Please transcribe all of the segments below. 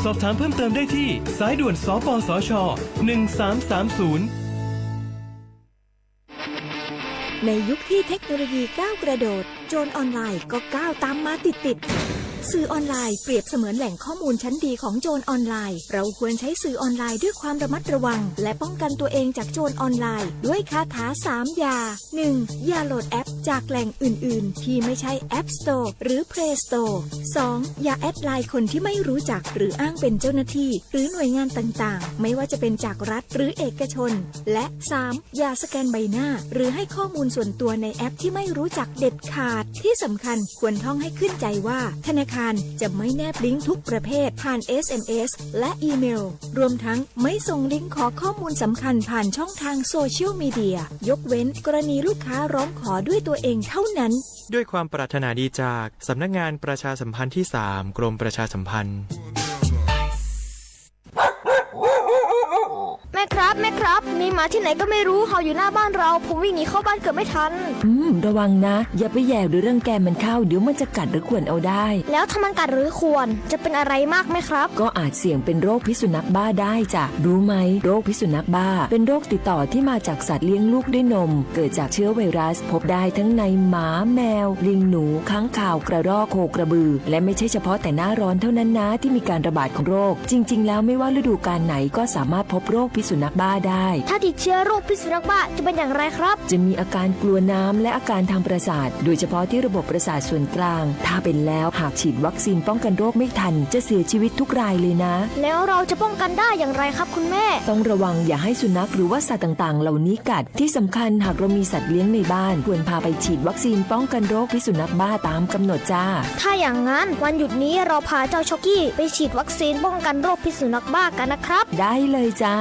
สอบถามเพิ่มเติมได้ที่สายด่วน สปสช หนึ่งสามสามศูนย์ ในยุคที่เทคโนโลยีก้าวกระโดด โจรออนไลน์ก็ก้าวตามมาติดๆ สื่อออนไลน์เปรียบเสมือนแหล่งข้อมูลชั้นดีของโจรออนไลน์ เราควรใช้สื่อออนไลน์ด้วยความระมัดระวัง และป้องกันตัวเองจากโจรออนไลน์ด้วยคาถาสามอย่า หนึ่ง อย่าโหลดแอปจากแหล่งอื่นๆ ที่ไม่ใช่ App Store หรือ Play Store สอง อย่าแอดไลน์คนที่ไม่รู้จักหรืออ้างเป็นเจ้าหน้าที่ หรือหน่วยงานต่างๆ ไม่ว่าจะเป็นจากรัฐหรือเอกชน และ สาม อย่าสแกนใบหน้า หรือให้ข้อมูลส่วนตัวในแอปที่ไม่รู้จักเด็ดขาด ที่สำคัญควรท่องให้ขึ้นใจว่า ธนาคารจะไม่แนบลิงก์ทุกประเภทผ่าน เอสเอ็มเอส และอีเมล รวมทั้งไม่ส่งลิงก์ขอข้อมูลสำคัญผ่านช่องทางโซเชียลมีเดีย ยกเว้นกรณีลูกค้าร้องขอด้วยตัวเองเท่านั้น ด้วยความปรารถนาดีจากสำนักงานประชาสัมพันธ์ที่สาม กรมประชาสัมพันธ์ แม่ครับ แม่ครับ มีหมาที่ไหนก็ไม่รู้เห่าอยู่หน้าบ้านเรา ผมวิ่งหนีเข้าบ้านเกือบไม่ทัน อืม ระวังนะ อย่าไปแหย่หรือรังแกมันเข้า เดี๋ยวมันจะกัดหรือข่วนเอาได้ แล้วถ้ามันกัดหรือข่วน จะเป็นอะไรมากไหมครับ ก็อาจเสี่ยงเป็นโรคพิษสุนัขบ้าได้จ้ะ รู้ไหม โรคพิษสุนัขบ้า เป็นโรคติดต่อที่มาจากสัตว์เลี้ยงลูกด้วยนม เกิดจากเชื้อไวรัส พบได้ทั้งในหมา แมว ลิง หนู ค้างคาว กระรอก โคกระบือ และไม่ใช่เฉพาะแต่หน้าร้อนเท่านั้นนะ ที่มีการระบาดของโรค จริงๆ แล้วไม่ว่าฤดูกาลไหนก็สามารถพบโรคพิษสุนัขบ้าได้ ถ้าติดเชื้อโรคพิษสุนัขบ้าจะเป็นอย่างไรครับ จะมีอาการกลัวน้ำและอาการทางประสาท โดยเฉพาะที่ระบบประสาทส่วนกลาง ถ้าเป็นแล้วหากฉีดวัคซีนป้องกันโรคไม่ทัน จะเสียชีวิตทุกรายเลยนะ แล้วเราจะป้องกันได้อย่างไรครับคุณแม่ ต้องระวังอย่าให้สุนัขหรือว่าสัตว์ต่างๆ เหล่านี้กัด ที่สำคัญหากเรามีสัตว์เลี้ยงในบ้าน ควรพาไปฉีดวัคซีนป้องกันโรคพิษสุนัขบ้าตามกำหนดจ้า ถ้าอย่างนั้นวันหยุดนี้เราพาเจ้าช็อกกี้ไปฉีดวัคซีนป้องกันโรคพิษสุนัขบ้ากันนะครับ ได้เลยจ้า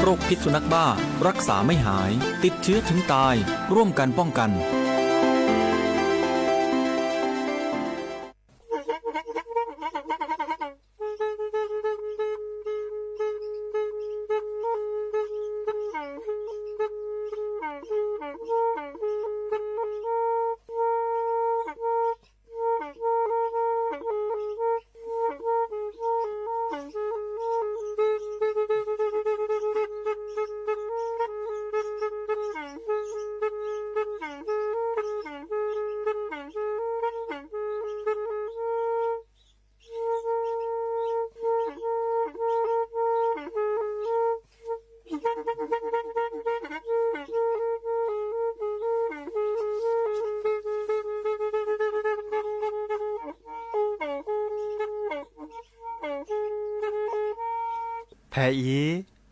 โรคพิษสุนัขบ้า รักษาไม่หาย ติดเชื้อถึงตาย ร่วมกันป้องกัน ဖဲအံၤ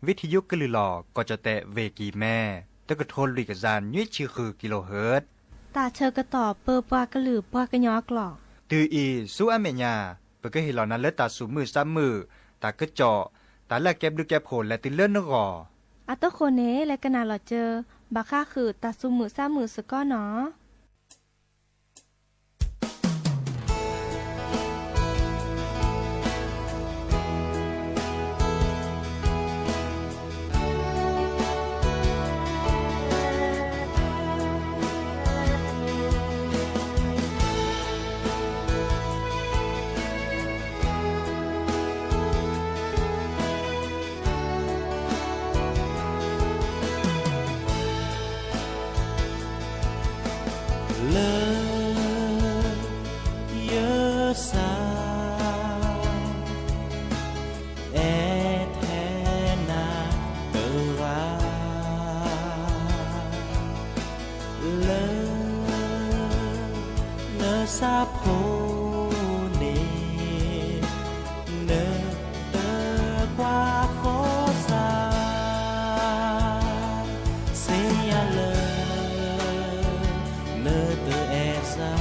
ဝံထံယုကလုာ်လီၤ ကီၢ်ကၠီၣ်တဲၣ် ဝ့ၢ်ကံၢ်မဲ တကထိလွံၢ်ကယၤနွံဆံဃု ကံလိဟၢၣ် တၢ်ဆၢကတီၢ်ပၢပှၤကလုာ်ပှၤကညီအကျိာ်. တုၤအံၤဆူအမဲာ်ညါ ပကဟ့ၣ်လီၤနၤလၢတၢ်သူၣ်မုာ်သးမုာ်, တၢ်ကစီၣ်, တၢ်လၢအကဲဘျုးကဲဖှိၣ်လဲၤတုၤလၢနဂီၢ်. အတဃိန့ၣ် လဲၤကနၣ်လီၤစၢၤ ဘၣ်ဃးဃုာ်တၢ်သူၣ်မုာ်သးမုာ်စ့ၢ်ကီးနီၤ. လၢ ယစၢ် အဲၣ်ထဲနၤတဂၤ လၢ နဆၣ်ဖိန့ၣ် နတကွၢ်ဃီစၢ် စ့ၢ်ယၤလၢ နတအဲၣ်စၢ်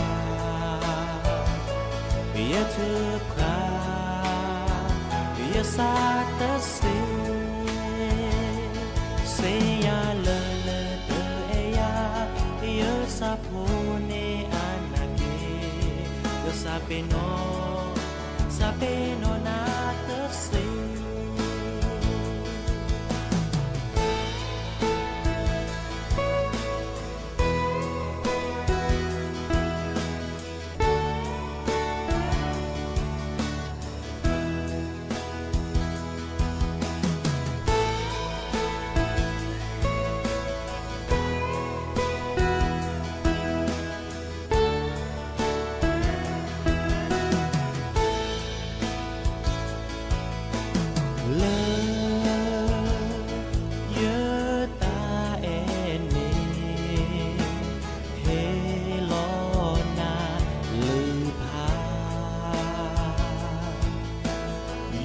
ယထုးဖှၢ် ယစၢ်တစ့ၢ် စ့ၢ်ယၤလၢ နတအဲၣ်ယၤ ယစၢ်ဖိန့ၣ်အနၢ်က့ၤ ယစၢ်ပ့ၤနီၣ် စၢ်ပ့ၤနီၣ်နၤတစ့ၢ်.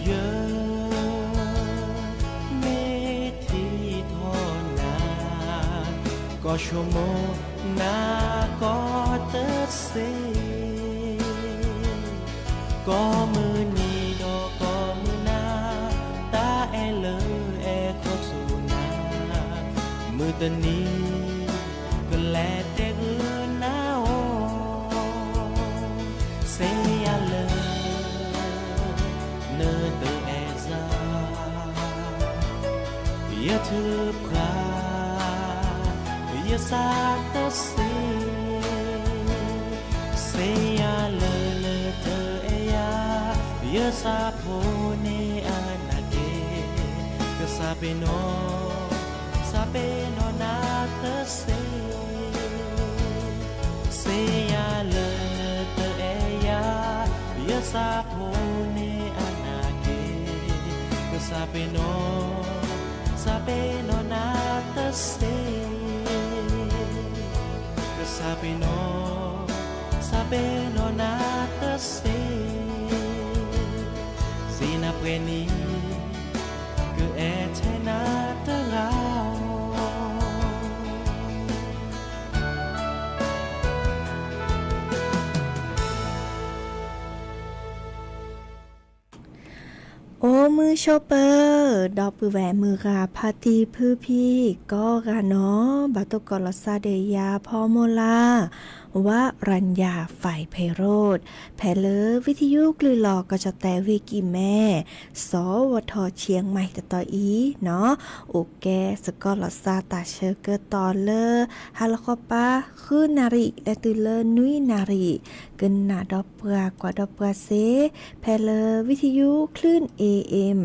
ယမ့ၢ်ထံၣ်ထီၣ်နၤ, ကီၢ်ဆိကမိၣ်နၤကီၢ်တသ့, ကိးမုၢ်နံၤဒီးကိးမုၢ်နၤ, တၢ်အဲၣ်လၢအဲၣ်ခီဆူနၤ, မုၢ်တနံၤ ကလဲၤတဲဂုာ်နၤအီၤ, စ့ယၤလၢ နတအဲၣ်ယၤ, ယထုကဖၣ် ယသးတသ့, စ့ယၤလၢနတအဲၣ်ယၤ, ယသးဖိန့ၣ်အနၢ်က့ၤ, ကစၢ်ပ့ၤနီၣ် သးပ့ၤနီၣ်နၤတသ့, စ့ယၤလၢနတအဲၣ်ယၤ, ယသးဖိန့ၣ်အနၢ်က့ၤ, ကစၢ်ပ့ၤနီၣ် သးပ့ၤနီၣ်နၤတသ့, ကစၢ်ပ့ၤနီၣ် သးပ့ၤနီၣ်နၤတသ့, စ့နၤပှဲၤနံၤ ကအဲၣ်ထဲနၤတဂၤဧိၤ. အိၣ်မုာ်ဆိးပၢၤ ဒီပုၢ်ဝဲၢ်မုၢ်ဂၤဖါတံၢ်ဖုဖံကိးဂၤနီၣ်, ဘၣ်တိၢ်ကီးလီၤသးဒီးယၤဖီမိၢ်လၢ် ဝရၣ်ယၤ ဖဲဖဲရိၣ် ဖဲလၢဝံထယုကလုၢ်လီၤကီၢ်ကၠီၣ်တဲၣ်ဝ့ၢ်ကံၢ်မဲ စီၤဝီၤထီၣ်ဆံးမံၤတတီၤအံၤနီၣ်, အိၣ်ကဲစကီးလီၤသးတၢ်ဆၢကတီၢ်လၢ ဟါလီၤဃီပၤ ဃုနၣ်ရံၣ် လဲၤတုၤလၢနွံနၣ်ရံၣ်, ကနၣ်ဒီးပှၤကွၢ်ဒီးပှၤစ့ ဖဲလၢဝံထယုချ့ၣ် เอ เอ็ม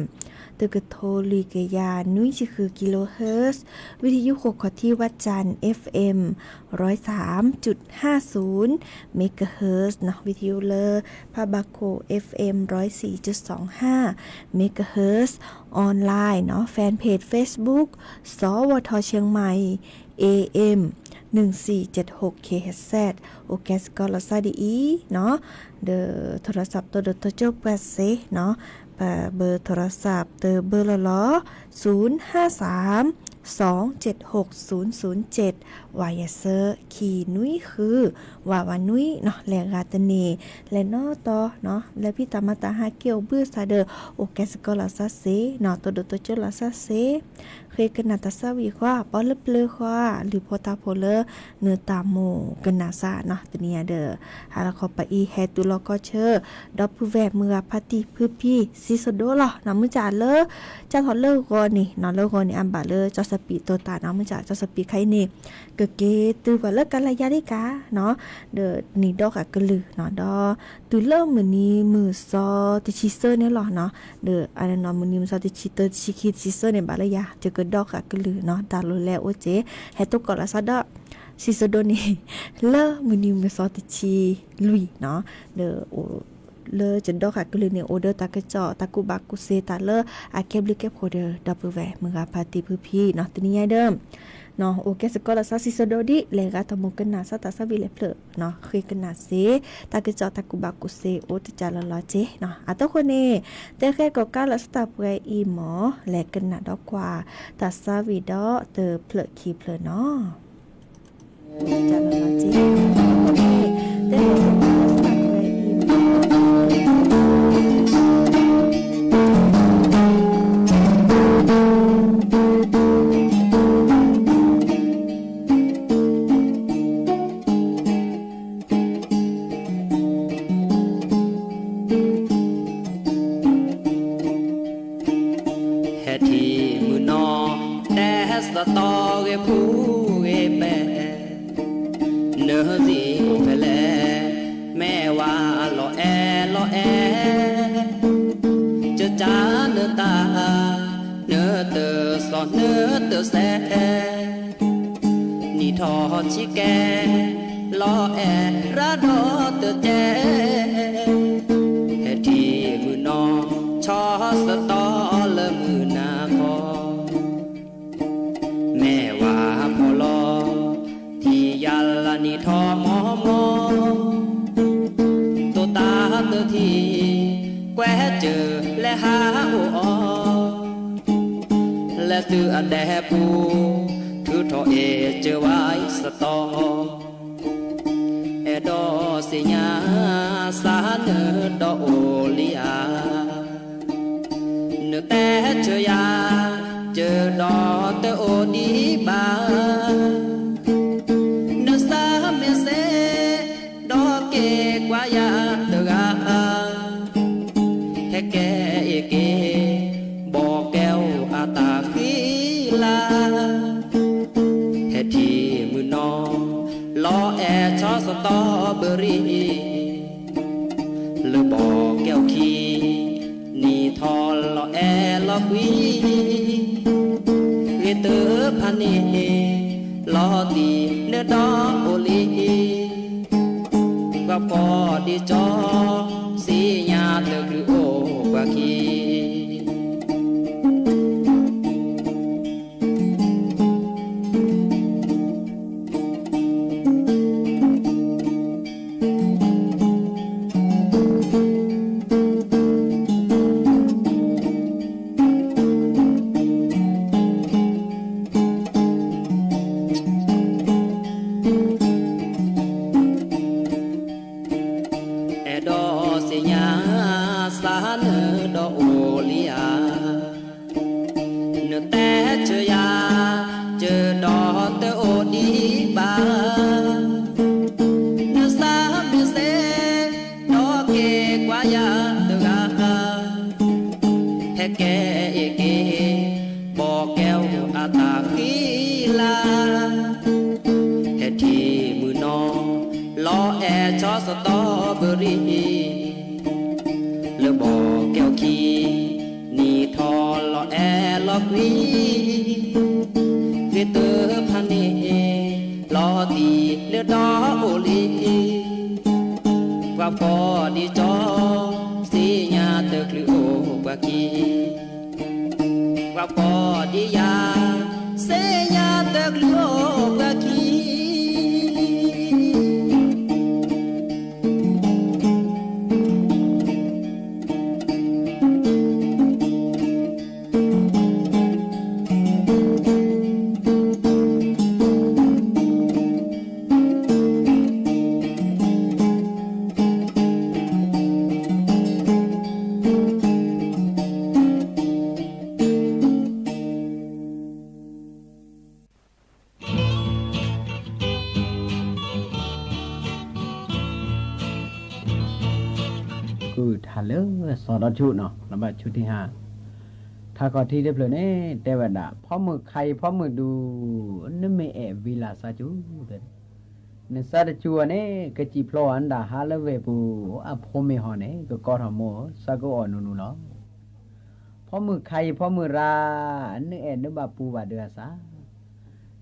တကထိလွံၢ်ကယၤနွံဆံဃု กิโลเฮิรตซ์, ဝံထယုဃိးခီၣ်ထံး วันจันทร์ เอฟเอ็ม ร้อยสามจุดห้าศูนย์ เมกะเฮิรตซ์နီၣ်, ဝံထယုလၢ พระบาโข เอฟเอ็ม ร้อยสี่จุดสองห้า เมกะเฮิรตซ์, ออนไลน์နီၣ်, แฟนเพจเฟซบุ๊ก สวทเชียงใหม่ เอ เอ็ม หนึ่งสี่เจ็ดหก เค เอช เซด အိၣ်ကဲစကီးလီၤသးဒ်အံၤနီၣ်, ဒီးโทรศัพท์ တိၢ်ဒိၣ်တိၢ်ကၠိၣ်ပှၤစ့နီၣ်, ပဘၢ โทรศัพท์ တဘၢလီၤလီၤ, ศูนย์ห้าสาม สองเจ็ดหก ศูนย์ศูนย์เจ็ด ဝးယဲၢ်ဆၢ ခံနွံဃု ဝးဝးနွံနီၣ်, လဲၤဂၤတန့ၢ် လဲၤနီၣ်တီၣ်နီၣ်, လဲၤဖံးတၢ်မၤတၢ်ဟးက့ၤအိၣ်ဘှံးသးဒီး အိၣ်ကဲစကီးလီၤသးစ့နီၣ်, တိၢ်ဒိၣ်တိၢ်ကၠိၣ်လီၤသးစ့, ဃ့ကနၣ်တၢ်သးဝံၣ်ဃီ ပီလၢပျၢၤဃီ လုၢ်ဖိသၣ်ဖိလၢ နတၢ်မိၣ်ကနၣ်စၢ်နီၣ်, တနံၤညါဒီး ဟါလီၤဃီပၤအံၤ ဟဲတုၤလီၤကီၢ်ဆၢ ဒီပုၢ်ဝဲၢ်မုၢ်ဂၤဖါတံၢ်ဖုဖံ စံၣ်စိၤဒိလီၤနီၣ်, မုၢ်စၢ်လၢ ကၢ်ထီၣ်လၢဂီၤန့ၣ်နီၣ်, လၢဂီၤန့ၣ် အဘၣ်လၢကၠီၣ်စပံးတိာ်တၢ်နီၣ်, မုၢ်စၢ်ကၠီၣ်စပံးခါအံၤန့ၣ် ကက့ၤတုၤပှၤလၢကလၤယါဒံးကါနီၣ်, ဒီးနံၣ်ဒီဃၣ်ကလုၢ်နီၣ်, ဒီးတုၤလၢမုၢ်နံၤမုၢ်သီတဆံသၢန့ၣ်လီၤနီၣ်, ဒီးအနီၢ်မုၢ်နံၤမုၢ်သီတဆံသၢ တဆံခံ တဆံသၢန့ၣ် ဘၣ်လၢယၤ ယကဒီဃၣ်ကလုၢ်နီၣ်, တၢ်လိၤလဲၤအိၣ်က့ၤ ဟဲတိၢ်ကီးလီၤသးဒီး စံၣ်စိၤဒိန့ၣ် လၢမုၢ်နံၤမုၢ်သီတဆံလွံၢ်နီၣ်, ဒီး လၢယဒီဃၣ်ကလုၢ်န့ၣ် အိၣ်ဒီးတၢ်ကစီၣ်တၢ်ကူၣ်ဘၣ်ကူၣ်သ့တၢ်လၢအကဲဘျုးကဲဖှိၣ်ဒီး ဒီပုၢ်ဝဲၢ်မုၢ်ဂၤဖါတံၢ်ဖုဖံနီၣ်, တနံၤညါဒီး အိၣ်ကဲစကီးလီၤသးစံၣ်စိၤဒိဒ် လဲၤဂၤတၢ်မိၣ်ကနၣ်စၢ်တၢ်သးဝံၣ်လဲၤဖျၢၣ်နီၣ်, ဃ့ကနၣ်စ့ တၢ်ကစီၣ်တၢ်ကူၣ်ဘၣ်ကူၣ်သ့အိၣ်တကးလီၤလီၤက့နီၣ်, အတဃိန့ၣ် တဲဃဲကိးကါလီၤစၢ်တၢ်ပှဲၤအံၤမ့ၢ် လဲၤကနၣ်ဒီးကွၢ် တၢ်သးဝံၣ်ဒီးတဖျၢၣ်ခံဖျၢၣ်နီၣ်. ဟဲထံၣ်မုၢ်နီၢ် တဲသတီၢ်ဂ့ၤဖူဂ့ၤပဲာ် နသံအိၣ်ဖဲလဲၣ် မ့ၢ်ဝဲလီၤအဲၣ်လီၤအဲၣ် ကစၢ်နတၢ် နတစီၣ်နတစဲး နံၣ်ထီၣ်ဆံးကဲ လီၤအဲၣ်ရၤဒီးတကဲ ဟဲထံၣ်မုၢ်နီၢ် ဆီသတီၢ်လၢမုၢ်နၤခီ မ့ၢ်ဝဲဖီလီၤ ထံၣ်ယၤလၢနံၣ်ထီၣ်မီမီ တိၢ်တၢ်တထံၣ် ကွဲးစၢၤ လဲၤဟးအိၣ်အီၤ လၢသုးအဒဲပူၤ ထုးထီၣ်အဲၣ်စၢၤဝဲစတီၢ် အဲၣ်ဒိးသ့ၣ်ညါစၢ်နၢၤဒီးအိၣ်လံဧါ. နတဲဆၢယၤ စၢၤဒီးတအိၣ်ဒံးဘၣ် နသးမ့ၢ်စဲ ဒီးက့ၤကွၢ်ယၤတဂၤ ဟဲကဲအ့ၣ်က့ၤ ဘီကဲအိၣ်အတၢ်ဃံလၤ ဟဲထံၣ်မုၢ်နီၢ် လီၤအဲၣ်ဆီစတီၢ်ဘၢရံ လၢဘီကဲအိၣ်ခံ နံၣ်ထီၣ်လီၤအဲၣ်လီၤကွံ ဂ့ၤတဖၣ်န့ၣ် လီၤတံၢ်နၢၤဒီးအိၣ်လံ ပှၤဖီၣ်ဒံးကၠီ သ့ၣ်ညါတချုးအိၣ်ပှၤခံ အဲၣ်ဒိးသ့ၣ်ညါ သးနၢၤဒီးအိၣ်လံဧါ. နတဲဆၢယၤ စၢၤဒီးတအိၣ်ဒံးဘၣ်. နသးမ့ၢ်စဲ ဒီးက့ၤကွၢ်ယၤတဂၤ ဟဲကဲအ့ၣ်က့ၤ ဘီကဲအိၣ်အတၢ်ဃံလၤ ဟဲထံၣ်မုၢ်နီၢ် လီၤအဲၣ်ဆီစတီၢ်ဘၢရံ လၢဘီကဲအိၣ်ခံ နံၣ်ထီၣ်လီၤအဲၣ်လီၤကွံ ဂ့ၤတဖၣ်န့ၣ် လီၤတံၢ်နၢၤဒီးအိၣ်လံ ပှၤဖီၣ်ဒံးကၠီ သ့ၣ်ညါတချုးအိၣ်ပှၤခံ ပှၤဖီၣ်ဒံးယၤ သ့ၣ်ညါတချုးအိၣ်ပှၤခံ ဃုထါလၢစီၤဒီဆူၣ်နီၤ လီၤဘၣ်ဆူၣ်ထံဟါ ထါခီၣ်ထံးတဖျၢၣ်န့ၣ် တဲဝဲဒၣ် ဖီမုၢ်ခါအံၤဖီမုၢ်ဒူ နမ့ၢ်အဲၣ်ဝံလၢ်စၢ်ကၠူ နစၢ်တစူၢ်အီၤန့ၣ် ကစံၣ်ဖျိအီၤနဒၣ်ဟါလၢဝဲၢ်ပူၤ အဖိမ့ၢ်ဟီၣ်န့ၣ် ကကိးထီၣ်မိၢ် စၢ်ကအီၣ်နူနူလီၤ. ဖီမုၢ်ခါအံၤဖီမုၢ်ရၢ နအဲၣ်နဘၣ်ပူၤဘၣ်ဒုးအသး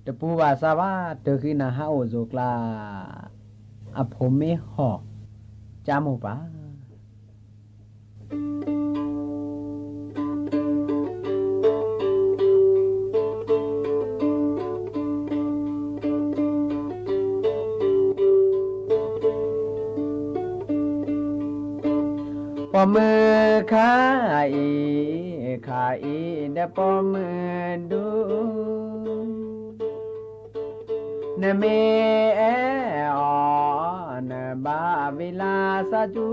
တပူၤဘၣ်သးဘၣ် တၢ်ဃံနၤဟးအိၣ်စိၤကျါ အဖိမ့ၢ်ဟီၣ် ကၠါမိၢ်ပၢ် ဖီမုၢ်ခါအံၤ ခါအံၤဒီးဖီမုၢ်ဒူ နမ့ၢ်အဲၣ်အီၤ နဘၣ်ဝံလၢ်စၢ်ကၠူ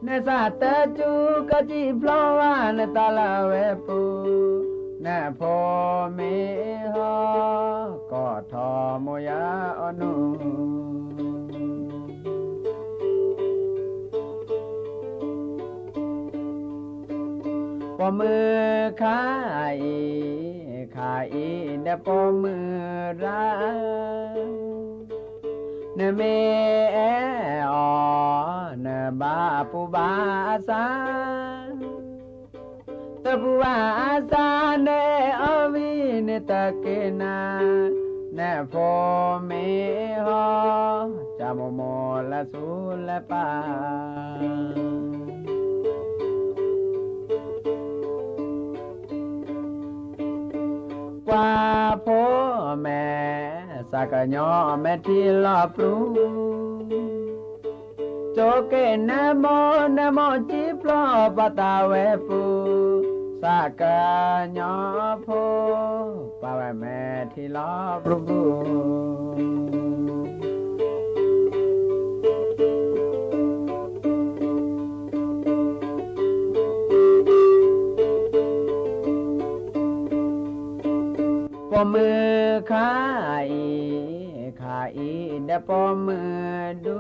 နစၢ်တစူၢ်ကစံၣ်ဖျိဝဲ နတၢ်လၢဝဲၢ်ပူၤ နဖိမ့ၢ်ဟီၣ် ကိးထီၣ်မိၢ်ယၤအီၣ်နူ ဖီမုၢ်ခါအံၤ ခါအံၤဒီးဖီမုၢ်ရၢ နမ့ၢ်အဲၣ်အီၤ နဘၣ်ပူၤဘၣ်အသး တပူၤဘၣ်အသး နအဲၣ်အီၤဝံၤန့ၣ်တက့ၢ်နၤ နဖိမ့ၢ်ဟီၣ် ကၠါမိၢ်မိၢ်လၢဆူလၢပၢ် ကွၢ်ဖိမဲာ် စၢ်ကညီမဲာ်ထံလီၤပြူၤ ကၠိက့ၤနၢမူနၢမူကံဖျိ ပှၤတၢ်ဝဲပူၤ, သးကညီဖိ ပှၤဝဲမဲာ်ထံလီၤပျူၤပျူၤ ပိာ်မုၣ်ခါအံၤ, ခါအံၤဒီးပိာ်မုၣ်ဒူ,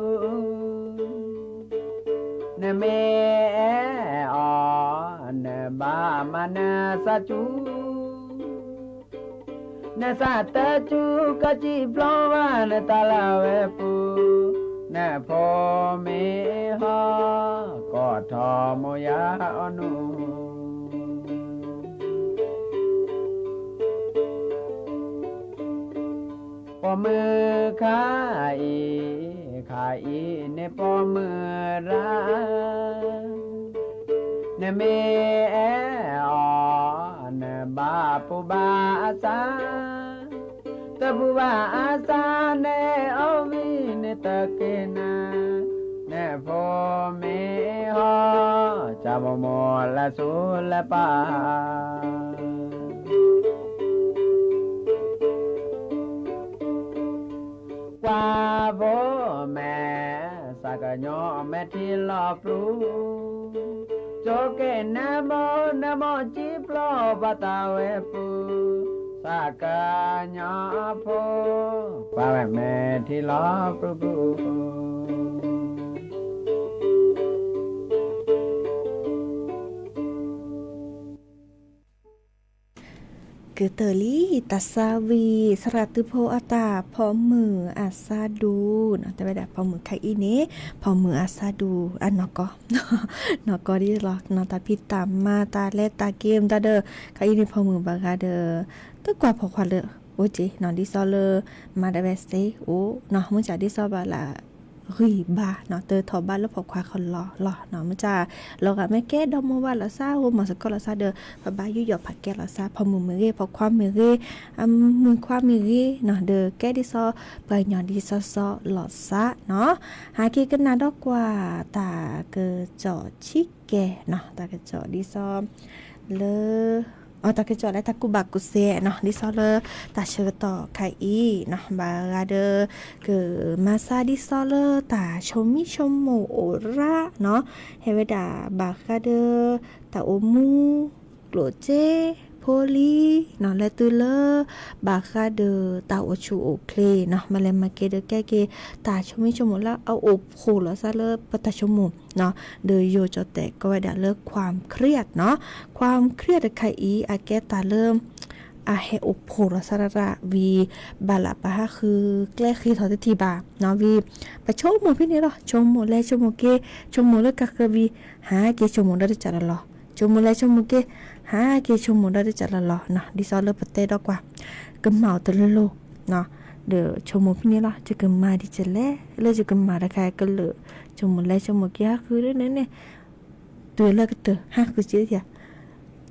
နမ့ၢ်အဲၣ်အီၤ နဘၣ်မၤနၢၤသးစူၤ, နသးတစူၤ ကစံၣ်ဖျိဘၣ်နတၢ်လၢဝဲပူၤ, နဖိမ့ၢ်ဟီၣ် ကိးထီၣ်မိၢ်ယၤအီၤနူ ပိာ်မုၣ်ခါအံၤ, ခါအံၤန့ၣ်ပိာ်မုၣ်ရၢ, နမ့ၢ်အဲၣ်အီၤ နဘၣ်ပူၤဘၣ်အသး, တပူၤဘၣ်အသး နအဲၣ်အီၤဝံၤန့ၣ်တက့ၢ်နၤ, နဖိမ့ၢ်ဟီၣ် ကၢ်မိၢ်မိၢ်လၢဆူလၢပၢ် ကွၢ်ဖိမဲာ် သးကညီမဲာ်ထံလီၤပျူၤ, ကၠိက့ၤနၢမူနၢမူကံဖျိ ပှၤတၢ်ဝဲပူၤ, သးကညီဖိ ပှၤဝဲမဲာ်ထံလီၤပျူၤပျူၤ ကတၢၢ်လံ တၢ်သးဝံၣ် သရၣ်သုးဖိအတၢ် ဖီမုၢ်အသးဒူနီၤ, တဲဝဲဒၣ်ဖီမုၢ်ခါအံၤန့ၣ် ဖီမုၢ်အသးဒူ အနီၢ်ကီၢ်, နီၢ်ကီၢ်ဒ်လီၤ နီၢ်တၢ်ဖံးတၢ်မၤ တၢ်လဲၤတၢ်က့ၤမတၤဒီး ခါအံၤန့ၣ် ဖီမုၢ်ဘၣ်ဂၤဒီး တကွၢ်ဖိခွါလၢ အိၣ်က့ၤနီၤ ဒ်သိးလၢ မၤဒၣ်ဝဲစ့အိၣ်နီၤ, မုၢ်ကၢ်ဒ်သိးဘၣ်လၢ ဂံၢ်ဘါနီၤ တထီၣ်ဘးလၢဖိခွါခီလီၤလီၤနီၤ, မုၢ်ကၢ် လီၤဂာ်မ့ၢ်ကဲဒီမါဝၤလီၤသး အိၣ်မီၤစ့ၢ်ကီးလီၤသးဒီး ပဘၣ်ယူးယီၣ်ဖးကဲလီၤသး ဖီမုၢ်မ့ၢ်ဂ့ၤ ဖိခွါမ့ၢ်ဂ့ၤ အမုၣ်ခွါမ့ၢ်ဂ့ၤနီၤ ဒီးကဲဒ်သိး ပှၤကညီဒ်သိးသိးလီၤသးနီၤ, ဟးက့ၤကနၣ်ဒီးကွၢ် တၢ်ကစီၣ်ဆံးကဲနီၤ တၢ်ကစီၣ်ဒ်သိး လၢ အတၢ်ကစီၣ်လၢတၢ်ကူၣ်ဘၣ်ကူၣ်သ့နီၤ ဒ်သိးလၢ တၢ်ဆၢကတီၢ်ခါအံၤနီၤ ဘၣ်ဃးဒီး ကမၤသးဒ်သိးလၢတၢ်ဆိမိၣ်ဆိကမိၣ်အိၣ်ရၣ်နီၤ ဟဲဝဲဒၣ်ဘၣ်ဃးဒီး တၢ်အိၣ်မူ ကျိၣ်စ့ ဖိလံၤနီၤ လဲၤတုၤလၢ ဘၣ်ဃးဒီးတၢ်အိၣ်ဆူၣ်အိၣ်ချ့နီၤ မၤလဲၤမၤက့ၤဒီးကဲက့ၤ တၢ်ဆိမိၣ်ဆိကမိၣ်လၢအအိၣ်ဖှိၣ်လီၤသးလၢပတၢ်ဆိကမိၣ်နီၤ ဒီးယိၤကၠီၣ်တဲာ်ကိးဝဲဒၣ်လၢ ความเครียดနီၤ ความเครียดတခါအံၤ အကဲတၢ်လၢ အဟဲအိၣ်ဖှိၣ်လီၤသးရၣ်ရၣ်ဝံၤ ဘၣ်လၢပဟးဃုကျဲဃ့ထီၣ်တထံၣ်ဘၣ်နီၤ ဝံၤ ပဆိကမိၣ်ဖဲန့ၣ်လီၤ ဆိကမိၣ်လဲၤဆိကမိၣ်က့ၤ ဆိကမိၣ်လၢကးဃၢၤဝံၤ ဟးက့ၤဆိကမိၣ်ဒီးတကးလီၤလီၤ ဆိကမိၣ်လဲၤဆိကမိၣ်က့ၤ ဟးက့ၤဆိကမိၣ်ဒီးတကးလီၤလီၤနီၤ ဒ်သိးလၢပတဲဒီးကွၢ် ကမၤအီၤတလိၤနီၤ ဒီးဆိကမိၣ်ဖဲန့ၣ်လီၤ ယကမၤဒ်လဲၣ် လၢယကမၤတခါကလုာ် ဆိကမိၣ်လဲၤဆိကမိၣ်က့ၤဟးဃုလၢန့ၣ်န့ၣ် တုၤလၢကတၢၢ်ဟးဃုက့ၤ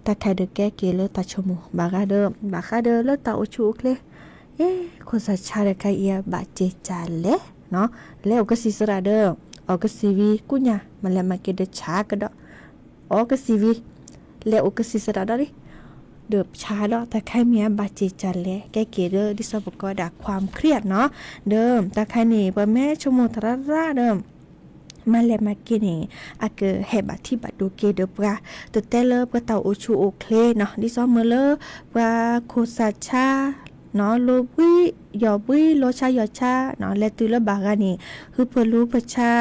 တၢ်ခါဒီးကဲက့ၤလၢတၢ်ဆိကမိၣ် ဘၣ်ဃးဒီး ဘၣ်ဃးဒီးလၢတၢ်အိၣ်ဆူၣ်အိၣ်ချ့ အ့ ခိၣ်သးဆါဒီးခါအံၤ ဘၣ်စ့ၤကၢ်လဲၣ်နီၤ လဲၤအိၣ်ကစံးသရၣ်ဒီး အီၣ်ကစံးဝံၤ ကူညၢ် မၤလဲၤမၤက့ၤဒီးဆါကဒီး အီၣ်ကစံးဝံၤ လဲၤအိၣ်ကစံးသရၣ်ဒီးလံ ဒီးဆါဒီး တၢ်ခါမ့ၢ်အဘၣ်စ့ၤကၢ်လဲၣ် ကဲက့ၤဒီး ဒ်သိးပကိးဝဲဒၣ် ความเครียดနီၤ ဒီး တၢ်ခါန့ၣ် ပှၤမ့ၢ်ဆိကမိၣ်တရၣ်ရၣ်ဒီး မၤလဲၤမၤက့ၤန့ၣ် အကဟဲဘၣ်ထံၣ်ဘၣ်ဒိက့ၤဒီးပှၤ တတဲလၢပှၤတၢ်အိၣ်ဆူၣ်အိၣ်ချ့နီၤ ဒ်သိးမ့ၢ်လၢ ပှၤခိၣ်သးဆါ နီၤ လိာ်ဘှံး ယီၢ်ဘှံး လိာ်ဆါယီၢ်ဆါနီၤ လဲၤတုၤလၢဘၣ်ဂၤန့ၣ် ဟုဖၢလူဖၢဆါ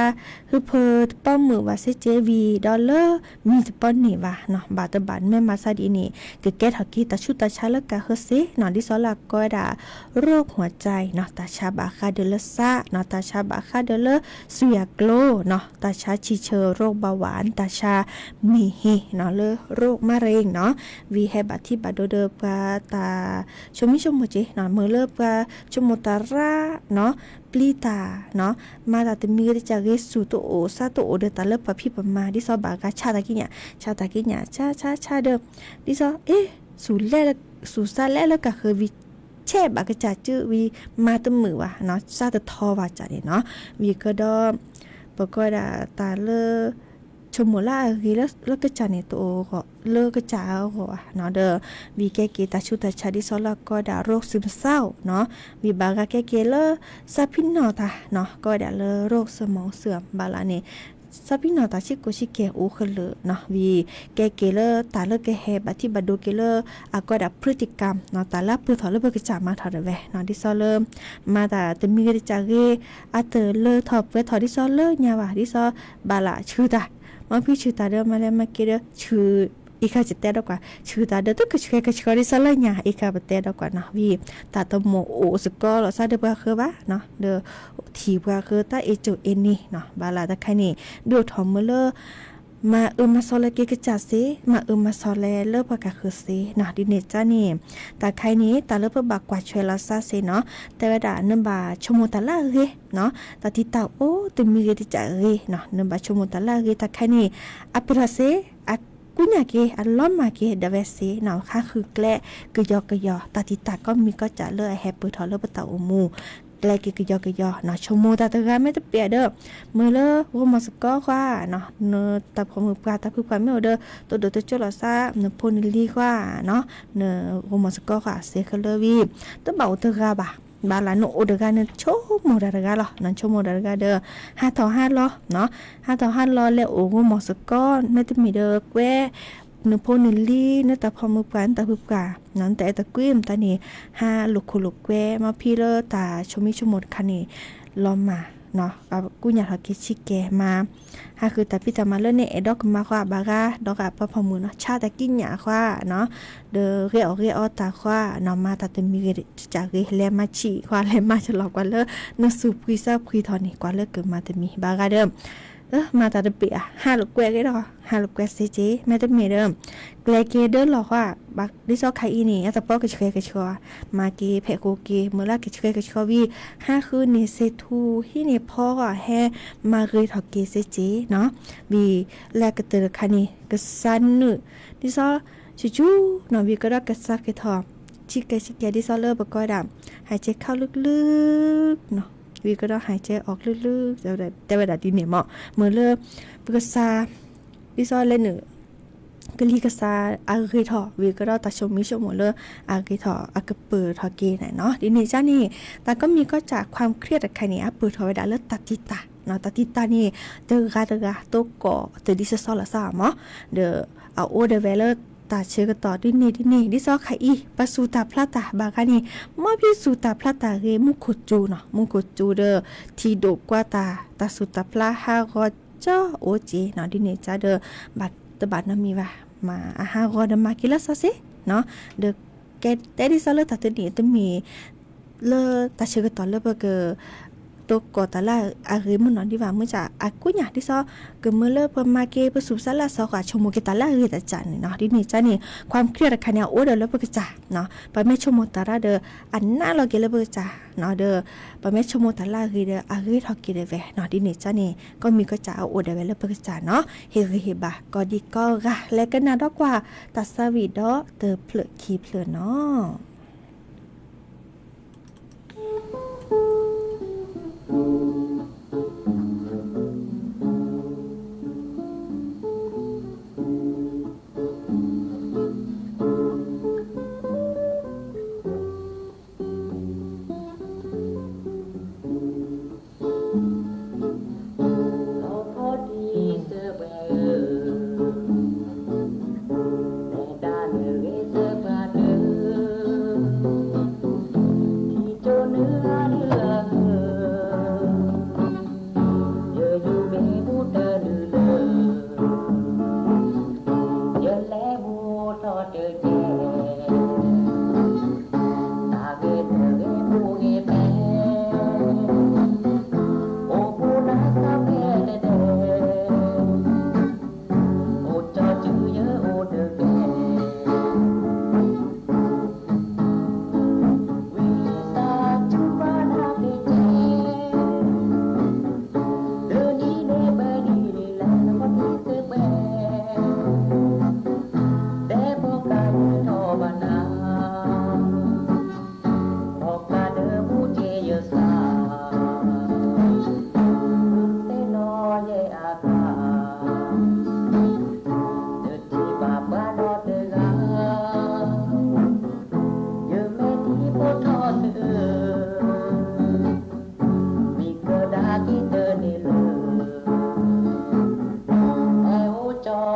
ဟုဖၢတပီၢ်မုာ်ဘၣ်စ့ၢ်ကီးဝံၤဒီးလၢ မံတပီၢ်န့ၣ်ဘၣ်နီၤ ဘၣ်တဘၣ်မ့ၢ်မၤသးဒ်န့ၣ် ကကဲထီၣ်က့ၤတၢ်ဆူးတၢ်ဆါလၢကးဃၢၤစ့နီၤ ဒ်သိးလၢအကိးဝဲဒၣ် โรคหัวใจနီၤ တၢ်ဆါဘၣ်ဃးဒီးလၢသးနီၤ တၢ်ဆါဘၣ်ဃးဒီးလၢသွံၣ်အကျိၤနီၤ တၢ်ဆါဆံးဆၢ โรคเบาหวาน တၢ်ဆါမ့ၢ်ဟ့နီၤ လၢ โรคมะเร็งနီၤ ဝံၤဟဲဘၣ်ထံၣ်ဘၣ်ဒိဒီးပှၤတၢ်ဆိမိၣ်ဆိကမိၣ်က့ၤနီၤ မ့ၢ်လၢပှၤဆိကမိၣ်တၢ်ရၣ်နီၤ ပျံၤတၢ်နီၤ မၤတၢ်တမံၤဂ့ၤတကးဂ့ၤ စူၢ်တအိၣ် သးတအိၣ်ဒီးတၢ်လၢပှၤဖံးပှၤမၤ ဒ်သိးဘၣ်ဂၤဆါတၢ်ကံးညာ် ဆါတၢ်ကံးညာ် ဆါဆါဆါဒီး ဒ်သိး အ့ စူၢ်လဲ စူၢ်သးလဲလၢကးဃၢၤဝံၤ ဆဲးဘၣ်ကစၢ်စုဝံၤ မၤတမုာ်ဘၣ်နီၤ သးတထီဘၣ်ကစၢ်န့ၣ်နီၤ ဝံၤကဒီး ပကိးဝဲဒၣ်တၢ်လၢ ဆိကမိၣ်လၢအဂ့ၤလၢကစၢ်န့ၣ် တအိၣ်ဂီၢ်လၢကစၢ်အဂီၢ်ဘၣ်နီၤ. ဒီး ဝံၤကဲက့ၤတၢ်ဆူးတၢ်ဆါ ဒ်သိးလၢအကိးဝဲဒၣ်ရိးစံမစၢ်အိၣ်နီၤ. ဝံၤဘၣ်ဂၤကဲက့ၤလၢ စးဖံနီၣ်တၢ်နီၤ, ကိးဝဲဒၣ်လၢရိးစမီၤစၢ် ဘၣ်လၢန့ၣ် စးဖံနီၣ်တၢ်ဆံးကိၣ်ဆံးကဲအိၣ်ခဲလၢာ်နီၤ. ဝံၤကဲက့ၤလၢတၢ်လၢကဟဲဘၣ်ထံၣ်ဘၣ်ဒိက့ၤလၢ အကိးဝဲဒၣ် พฤติกรรมနီၤ, တၢ်လၢအပၢၢ်ထီၣ်လၢပကစၢ်မၤထီၣ်ဒၣ်ဝဲနီၤ. ဒ်သိးလၢ မၤတၢ်တမံၤဂ့ၤတစဲးဂ့ၤ အတလၢထီၣ်ပှဲၤထီၣ်ဒ်သိးလၢညါဘၣ်, ဒ်သိး ဘၣ်လၢဆှုၣ်တၢ်, မ့ၢ်ဖဲဆှုၣ်တၢ်ဒီး မၤလဲၣ်မၤက့ၤဒီး ဆှုၣ် အံၤခါယတဲဒီးကွၢ် ဆှုၣ်တၢ်ဒီး တကဆှဲကဆှီဒ်သိးလၢညါ အံၤခါပတဲဒီးကွၢ်နီၤ. ဝံၤ တၢ်တမိၣ်အိၣ်စ့ၢ်ကီးလီၤ စးဒီးပှၤဃၢၤဘၣ်နီၤ, ဒီးထံၣ်ပှၤဃၢၤတၢ်အ့ၣ်ကၠိအ့ၣ်န့ၣ်နီၤ. ဘၣ်လၢတၢ်ခဲအံၤန့ၣ် ဒုးအိၣ်ထီၣ်မုၢ်လၢ မၤအၢမၤသီလၢက့ၤကစၢ်စ့, မၤအၢမၤသီလၢလၢပှၤကဃၢၤစ့နီၤ. ဒ်န့ၣ်ကါန့ၣ် တၢ်ခဲအံၤန့ၣ် တၢ်လၢပဘၣ်ကွၢ်ဆွဲလီၤစ့နီၤ, တဲဝဲဒၣ် နဘၣ်ဆိကမိၣ်တၢ်လၢအဂ့ၤနီၤ, တၢ်တံာ်တာ်အိၣ်တမံၤဂ့ၤတစဲးဂ့ၤနီၤ, နဘၣ်ဆိကမိၣ်တၢ်လၢအဂ့ၤ တၢ်ခဲအံၤန့ၣ် အပၢၢ်ထီၣ်စ့, အကူညၢ်က့ၤ အလီၤမၢ်က့ၤဒၣ်ဝဲစ့နီၤ, ဟးဃုကျဲကယီကယီ တၢ်တံာ်တာ်ကိးမံၤကိးစဲးလၢအဟဲပၢၢ်ထီၣ်လၢပတၢ်အိၣ်မူ ကျဲက့ၤကယီကယီနီၤ. ဆိကမိၣ်တၢ်တဂၤမ့ၢ်တပျဲၢ်ဒီး မ့ၢ်လၢရိးမီၤစ့ၢ်ကီးဃီနီၤ, နတၢ်ဖီမုၢ်ပှၢ် တၢ်ဖုပှၢ်မ့ၢ်အိၣ်ဒီး တဒိၣ်တကၠိလီၤစ့, နဖိနလံၤဃီနီၤ, နရိးမီၤစ့ၢ်ကီးဃီစ့ခဲလၢာ်ဝံၤ တဘၣ်အိၣ်တဂၤဘၣ်, ဘၣ်လၢနအိၣ်တဂၤ နဆိကမိၣ်တၢ်တဂၤလီၤ, နဆိကမိၣ်တၢ်တဂၤဒီး ဟးထီၣ်ဟးလီၤနီၤ, ဟးထီၣ်ဟးလီၤ လဲၤအိၣ်ရိးမီၤစ့ၢ်ကီး မ့တမ့ၢ်ဒီးကွဲ နဖိနလံၤ နတၢ်ဖီမုၢ်ပှၢ် နတၢ်ဖုပှၢ်နီၤ, နတၢ်အဲၣ်တၢ်ကွံမတၤန့ၣ် ဟးလိာ်ခိၣ်လိာ်ကွဲ မ့ၢ်ဖဲလၢတၢ်ဆိမိၣ်ဆိကမိၣ်တခါန့ၣ် လီၤမၢ်နီၤ, အကူညၢ်ထီၣ်က့ၤဆံးကဲမး, ဟးဃုတၢ်ဖံးတၢ်မၤလၢနအဲၣ်ဒိးကမၤဃီ ဘၣ်ဂၤဒီးဂၤပှၤဖီမုၢ်နီၤ, ဆါတၢ်ကံးညာ်ဃီနီၤ, ဒီးဂဲၤအီၣ်ဂဲၤအီတၢ်ဃီနီၤ, မၤတၢ်တမံၤဂ့ၤတစဲးဂ့ၤ လဲၤမၤဆံးဃီ လဲၤမၤစလီၤကွၢ်လၢ နသူၣ်ဖှံသးဖှံထီၣ်န့ၣ် ကွၢ်လၢကမၤတမံၤဘၣ်ဂၤဒီး မၤတၢ်တဘ့ၣ်ဧါ, ဟးလိာ်ကွဲက့ၤဒီး ဟးလိာ်ကွဲစ့က့ၤ မ့တမ့ၢ်ဒီး ကျဲက့ၤဒၢလီၤဃီ, ဒ်သိးခါအံၤန့ၣ် အတပီကဆှဲကဆှီ, မၤက့ၤဖဲးဃိးက့ၤ မုၢ်လၢကဆှဲကဆှီဝံၤ ဟးဃုန့ၢ်စ့ထူ ဟံးန့ၢ်ဖီဃီ ဟဲမၤဂ့ၤထီၣ်က့ၤစ့က့ၤနီၤ, ဝံၤလၢကတၢၢ်တခါန့ၣ် ကစၢ်နုာ် ဒ်သိး ဆူၣ်ဆူၣ်နီၤ, ဝံၤကဒီးကစၢ်က့ၤထီၣ် ဆံးကဲဆံးကဲ ဒ်သိးလၢပကိးဝဲဒၣ် ဟးဆဲးခီၣ်ကလုာ်ကလုာ်နီၤ, ဝံၤကဒီးဟးဆဲးအီၣ်ကလုာ်ကလုာ် တဲဝဲဒၣ်ဒ်န့ၣ်မး, မ့ၢ်လၢ ပကစၢ် ဒ်သိးလဲၤနုာ် ကလံၤကစၢ်အဂ့ၤထီၣ် ဝံၤကဒီးတၢ်ဆိမိၣ်ဆိကမိၣ်လၢအဂ့ၤထီၣ် အကပၢၢ်ထီၣ်က့ၤန့ၣ်နီၤ. ဒ်န့ၣ်ကါန့ၣ် တၢ်ကိးမံၤကိးစဲး ความเครียด တခါန့ၣ် အပၢၢ်ထီၣ်ဝဲဒၣ်လၢတၢ်တံာ်တာ်နီၤ, တၢ်တံာ်တာ်န့ၣ် တဂၤတဂၤတိကိးတၢ်ဒ်သိးသိးလီၤစ့မး, ဒီးအအိၣ်ဒၣ်ဝဲလၢတၢ်ဆၢကတီၢ်ဒ်န့ၣ်ဒ်န့ၣ် ဒ်သိးခါအံၤ ပစူၢ်တၢ်ဖျါတၢ်ဘၣ်ဂၤန့ၣ် မ့ၢ်ဖဲစူၢ်တၢ်ဖျါတၢ်ဂ့ၤ မူခိၣ်စူၤနီၤ, မူခိၣ်စူၤဒီး ထံၣ်ဒိၣ်ကွၢ်တၢ် တၢ်စူၢ်တၢ်ဖျါဟးဂီၤ ကၠီအိၣ်က့ၤနီၤ, ဒ်န့ၣ်ကါဒီး ဘၣ်တဘၣ်နီတမံၤဘၣ်, မ့ၢ်အဟးဂီၤဒီးမၤက့ၤလၢစီဆ့နီၤ, ဒီးကဲတဲဒ်သိးလၢတၢ်တနံၤတမံၤ လၢတၢ်ဆၢကတီၢ်လၢပက တိကိးတၢ်လၢအဂ့ၤမုၢ်နီၢ်ဒံးဘၣ် မ့ၢ်စ့ၢ်အကူညၢ် ဒ်သိး ကမၢလၢပမၤက့ၤ ပစူၢ်ပစါလၢအစီၤဃာ် ဆိကမိၣ်က့ၤတၢ်လၢအဂ့ၤတစဲးန့ၣ်နီၤ, ဒ်န့ၣ်ကါန့ၣ် ความเครียด တခါန့ၣ် အအိၣ်ဒီးလၢပကစၢ်နီၤ, ပမ့ၢ်ဆိကမိၣ်တၢ်ရၢဒီး အနးလီၤက့ၤလၢပကစၢ်နီၤ, ဒီး ပမ့ၢ်ဆိကမိၣ်တၢ်လၢအဂ့ၤဒီး အဂ့ၤထီၣ်က့ၤဒၣ်ဝဲနီၤ, ဒ်န့ၣ်ကါန့ၣ် ကိးမံၤကိးစဲးအအိၣ်ဒၣ်ဝဲလၢပကစၢ်နီၤ, ဟ့ၣ်ဂံၢ်ဟ့ၣ်ဘါ ကိးဒံကိးဂၤ လဲၤကနၣ်ဒီးကွၢ် တၢ်သးဝံၣ်ဒီးတဖျၢၣ်ခံဖျၢၣ်နီၤ.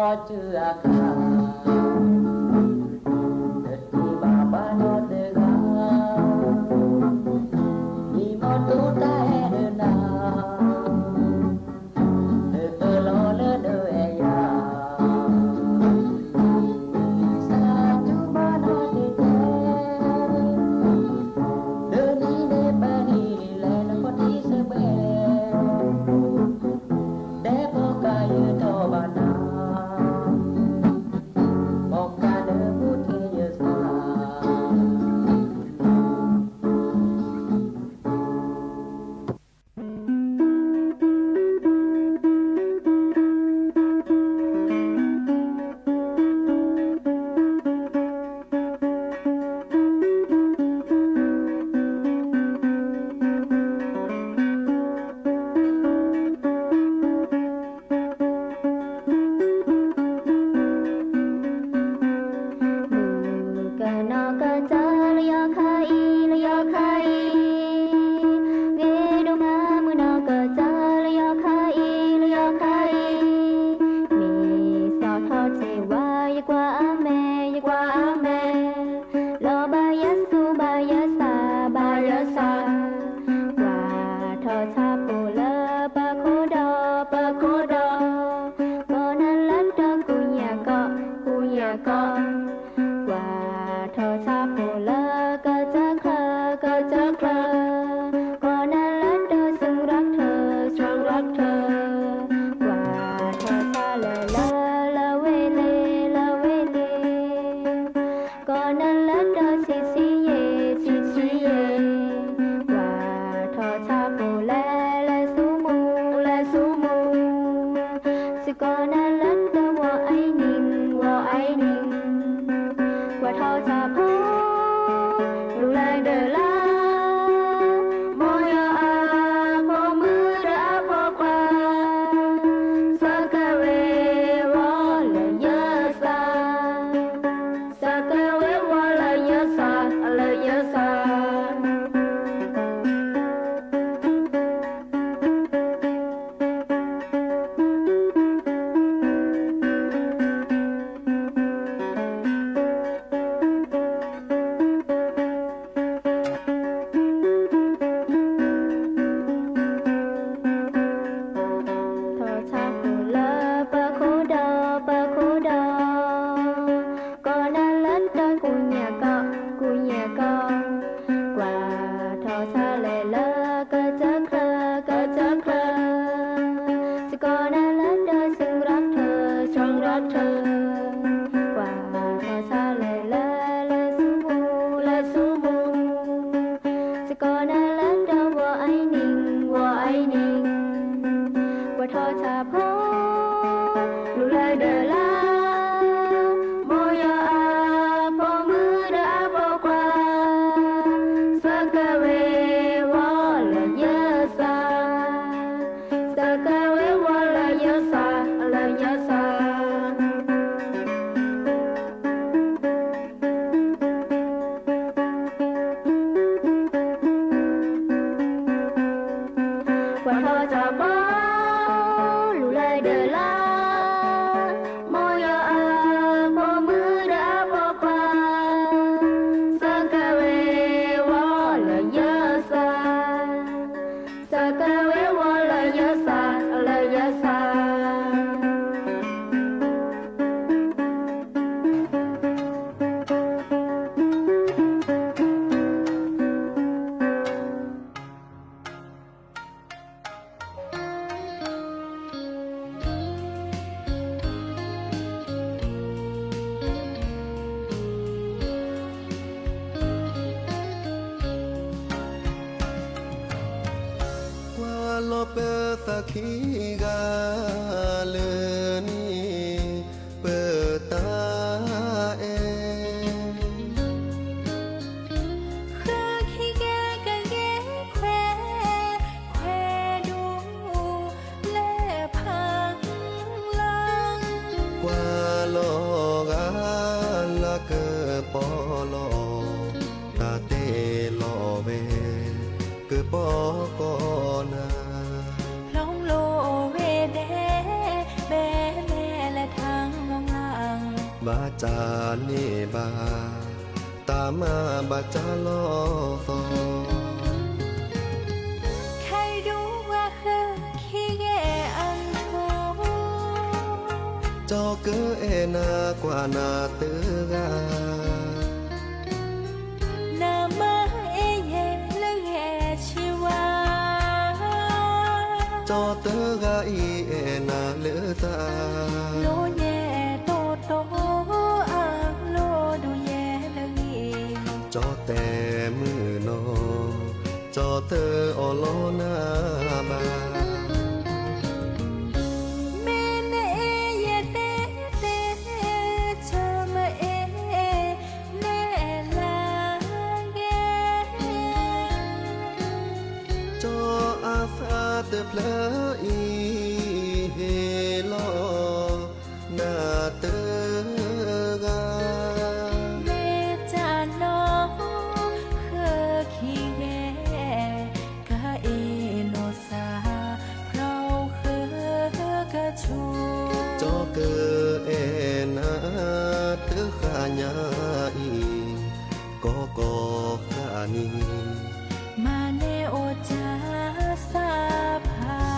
အီၣ်စုအခါ, တထံၣ်ဘၣ်ပှၤနီတဂၤ, မံမီၢ်တူၢ်တၢ်အဲၣ်ဒၣ်နၤ, နအၢၣ်လီၤလၢနအဲၣ်ယၤ, စးထီၣ်ဘၣ်နီတတဲ, လၢနံၤန့ၣ်ပနံၤလဲၤနခီၣ်ထံးစ့ၢ်ကီး, တဲဖိကါယၢၤထီၣ်ဘၣ်နၤ, ဖိကါနၢ်ပူၤထံယၢၤစၢ်. မုၢ်ကနီၤကစၢ်လၢယီၤခါအံၤ လၢယီၤခါအံၤ, ဂ့ၤဒိၣ်မးမုၢ်နီၤကစၢ်လၢယီၤခါအံၤ လၢယီၤခါအံၤ, မ့ၢ်စီၤထီၣ်ဆ့ၣ်ဝါ ယကွၢ်အမဲာ် ယကွၢ်အမဲာ်, လီၤဘၣ်ယဲၢ်ဆူဘၣ်ယဲၢ်ဆၣ် ဘၣ်ယဲၢ်ဆၣ်, ကွၢ်ထီၣ်ဆၣ်ဖိလၢပခိၣ်ဒီး ပခိၣ်ဒီး, ကိးနၤလၢတၢ်ကူၣ်ညၣ်ကီၢ် ကူၣ်ညၣ်ကီၢ်, ကွၢ်ထီၣ်ဆၣ်ဖိလၢကစၢၢ်ချၢ ကစၢၢ်ချၢ, ကိးနၤလၢတၢ်ဆူၣ်ရၣ်ထၢ ဆူၣ်ရၣ်ထၢ, ကွၢ်ထီၣ်ဆၣ်လဲၤလၢ လၢဝ့ၢ်လ့ လၢဝ့ၢ်လ့ ကိးနၤလၢတၢ်ဆံးဆံးယဲၢ် ဆံးဆံးယဲၢ်, ကွၢ်ထီၣ်ဆၣ်ဖိလဲၤ လဲၤဆူမူ လဲၤဆူမူ, စ့ၢ်ကီးနၤလၢတၢ်ဝီၤအံၤန့ၣ် ဝီၤအံၤန့ၣ်, ကွၢ်ထီၣ်ဆၣ်ဖိ လူၤလၢဒၢးလၢ မိၢ်ယီၤအဖိမုၣ်ဒီးအဖိခွါ, စးကဝဲၤဝီၤလၢယဲၢ်စး စးကဝဲၤဝီၤလၢယဲၢ်စး လၢယဲၢ်စး. ထီၣ်ဆၣ်ဖိလၢပခိၣ်ဒီး ပခိၣ်ဒီး, ကိးနၤလၢတၢ်ကူၣ်ညၣ်ကီၢ် ကူၣ်ညၣ်ကီၢ်, ကွၢ်ထီၣ်ဆၣ်လဲၤလၢကစၢၢ်ချၢ ကစၢၢ်ချၢ, စ့ၢ်ကီးနၤလၢတၢ်ဆူၣ်ရၣ်ထၢ ဆူၣ်ရၣ်ထၢ, ကွၢ်ထီၣ်ဆၣ်လဲၤလၢ လၢဆူမူ လၢဆူမူ, စ့ၢ်ကီးနၤလၢတၢ်ဝီၤအံၤန့ၣ် ဝီၤအံၤန့ၣ်, ကွၢ်ထီၣ်ဆၣ်ဖိ လူၤလၢဒၢးလၢ မိၢ်ယီၤအဖိမုၣ်ဒီးအဖိခွါ, စးကဝဲၤဝီၤလၢယဲၢ်စး စးကဝဲၤဝီၤလၢယဲၢ်စး လၢယဲၢ်စး. ကွၢ်ထီၣ်ဆၣ်ဖိ လူၤလၢဒၢးလၢ မိၢ်ယီၤအဖိမုၣ်ဒီးအဖိခွါ, စးကဝဲၤဝီၤလၢယဲၢ်စး စးကဝဲၤဝီၤလၢယဲၢ်စး လၢယဲၢ်စး. ကွၢ်လီၤပသးခံဂၤလၢနံၣ်ပတၢ်အဲၣ် ဃၢခံဂၤကဂဲၤခွဲး, ခွဲးဒိၣ်လၢဖးလီၤ. ကွၢ်လီၤဂာ်လၢကပီၤလီၤ, တၢ်တဲလီၤဝဲ ကပီၤကီၢ်နၤ, ဖျီလိာ်ဝဲဒဲး ဘဲလဲၣ်လၢထး ဘၣ်တၢ်န့ၢ်ဘၣ် တၢ်မၤဘၣ်တၢ်လီၤသီ, ခဲဒုးဝဲဃၢခံဂဲၤအထူ, ကၠီကအဲၣ်နၤကွၢ်နၤတဂၤ, နမၤအဲၣ်ယဲလၢဂဲၤဆံဝါ, ကၠီတဂၤအံၤအဲၣ်နၤလၢသး, လိၣ်ညဲတိၢ်တိၢ်အလိၣ်ဒိၣ်ယဲလၢဂ့ၤ, ကၠီတဲမုာ်နီၤ, ကၠီတအီၣ်လီၤနၤဘၣ်. မ့ၢ်နအဲၣ်ယဲတဲတဲ, တမ့ၢ်အဲၣ်နဲလၢဂ့ၤ, ကၠီအသးတဖျၢၣ်အံၤ ဟ့ၣ်လီၤနၤတဂၤ, မ့ၢ်တၢ်နီၢ်ဃၢခံဂဲၤ, ကအဲၣ်လိာ်သး ဖျီဃၢကထူ, ကၠီကအဲၣ်နၤတဃၣ်ညါအံၤ, ကီကီဃၣ်နံၤ, မၤန့ၢ်အိၣ်တၢ်သးဖး.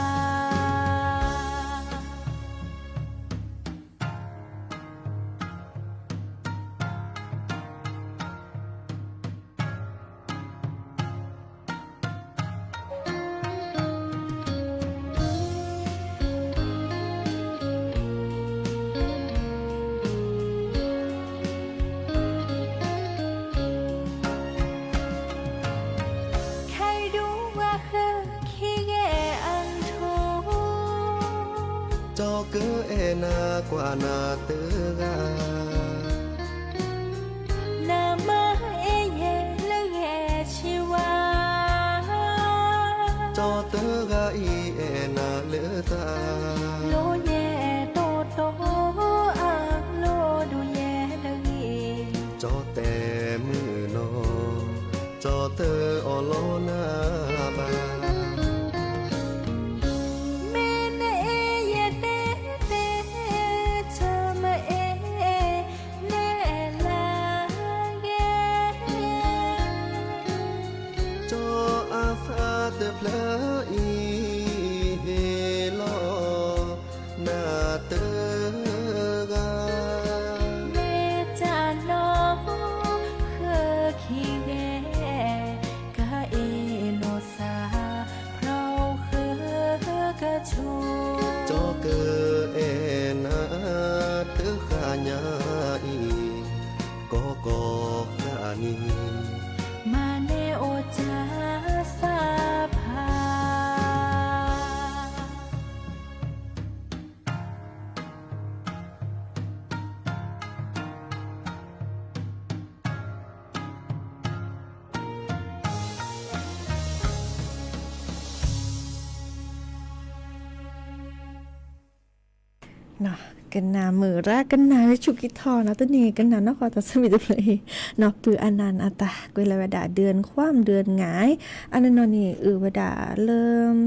ခဲဒုးဝဲဃၢခံဂဲၤအထူ, ကၠီကအဲၣ်နၤကွၢ်နၤတဂၤ, နမၤအဲၣ်ယဲလၢဂဲၤဆံဝါ, ကၠီတဂၤအံၤအဲၣ်နၤလၢသး, လိၣ်ညဲတိၢ်တိၢ်အလိၣ်ဒိၣ်ယဲလၢဂ့ၤ, ကၠီတဲမုာ်နီၤ, ကၠီတအီၣ်လီၤနၤဘၣ်. မ့ၢ်နအဲၣ်ယဲတဲတဲ, တမ့ၢ်အဲၣ်နဲလၢဂ့ၤ, ကၠီအသးတဖျၢၣ်အံၤ ဟ့ၣ်လီၤနၤတဂၤ, မ့ၢ်တၢ်နီၢ်ဃၢခံဂဲၤ, ကအဲၣ်လိာ်သး ဖျီဃၢကထူ, ကၠီကအဲၣ်နၤတဃၣ်ညါအံၤ, ကီကီဃၣ်နံၤ, မၤန့ၢ်အိၣ်တၢ်သးဖး. ကနၣ်မုာ်ရၣ် ကနၣ်ဂ့ၤဆူၣ်ကံထီၣ်နီၤ, တနံၤကနၣ်နီၢ်ဃီတၢ်ဆၢမံၤတဖျၢၣ်အံၤနီၤ, ပုၢ်အနၢ်နအတၢ်ကွဲးလၢဝဲဒၣ် ဒုၣ်ခွၣ်ဒုၣ်ငါ, အနီၢ်နီၢ်န့ၣ် အုးဝဲဒၣ်လၢ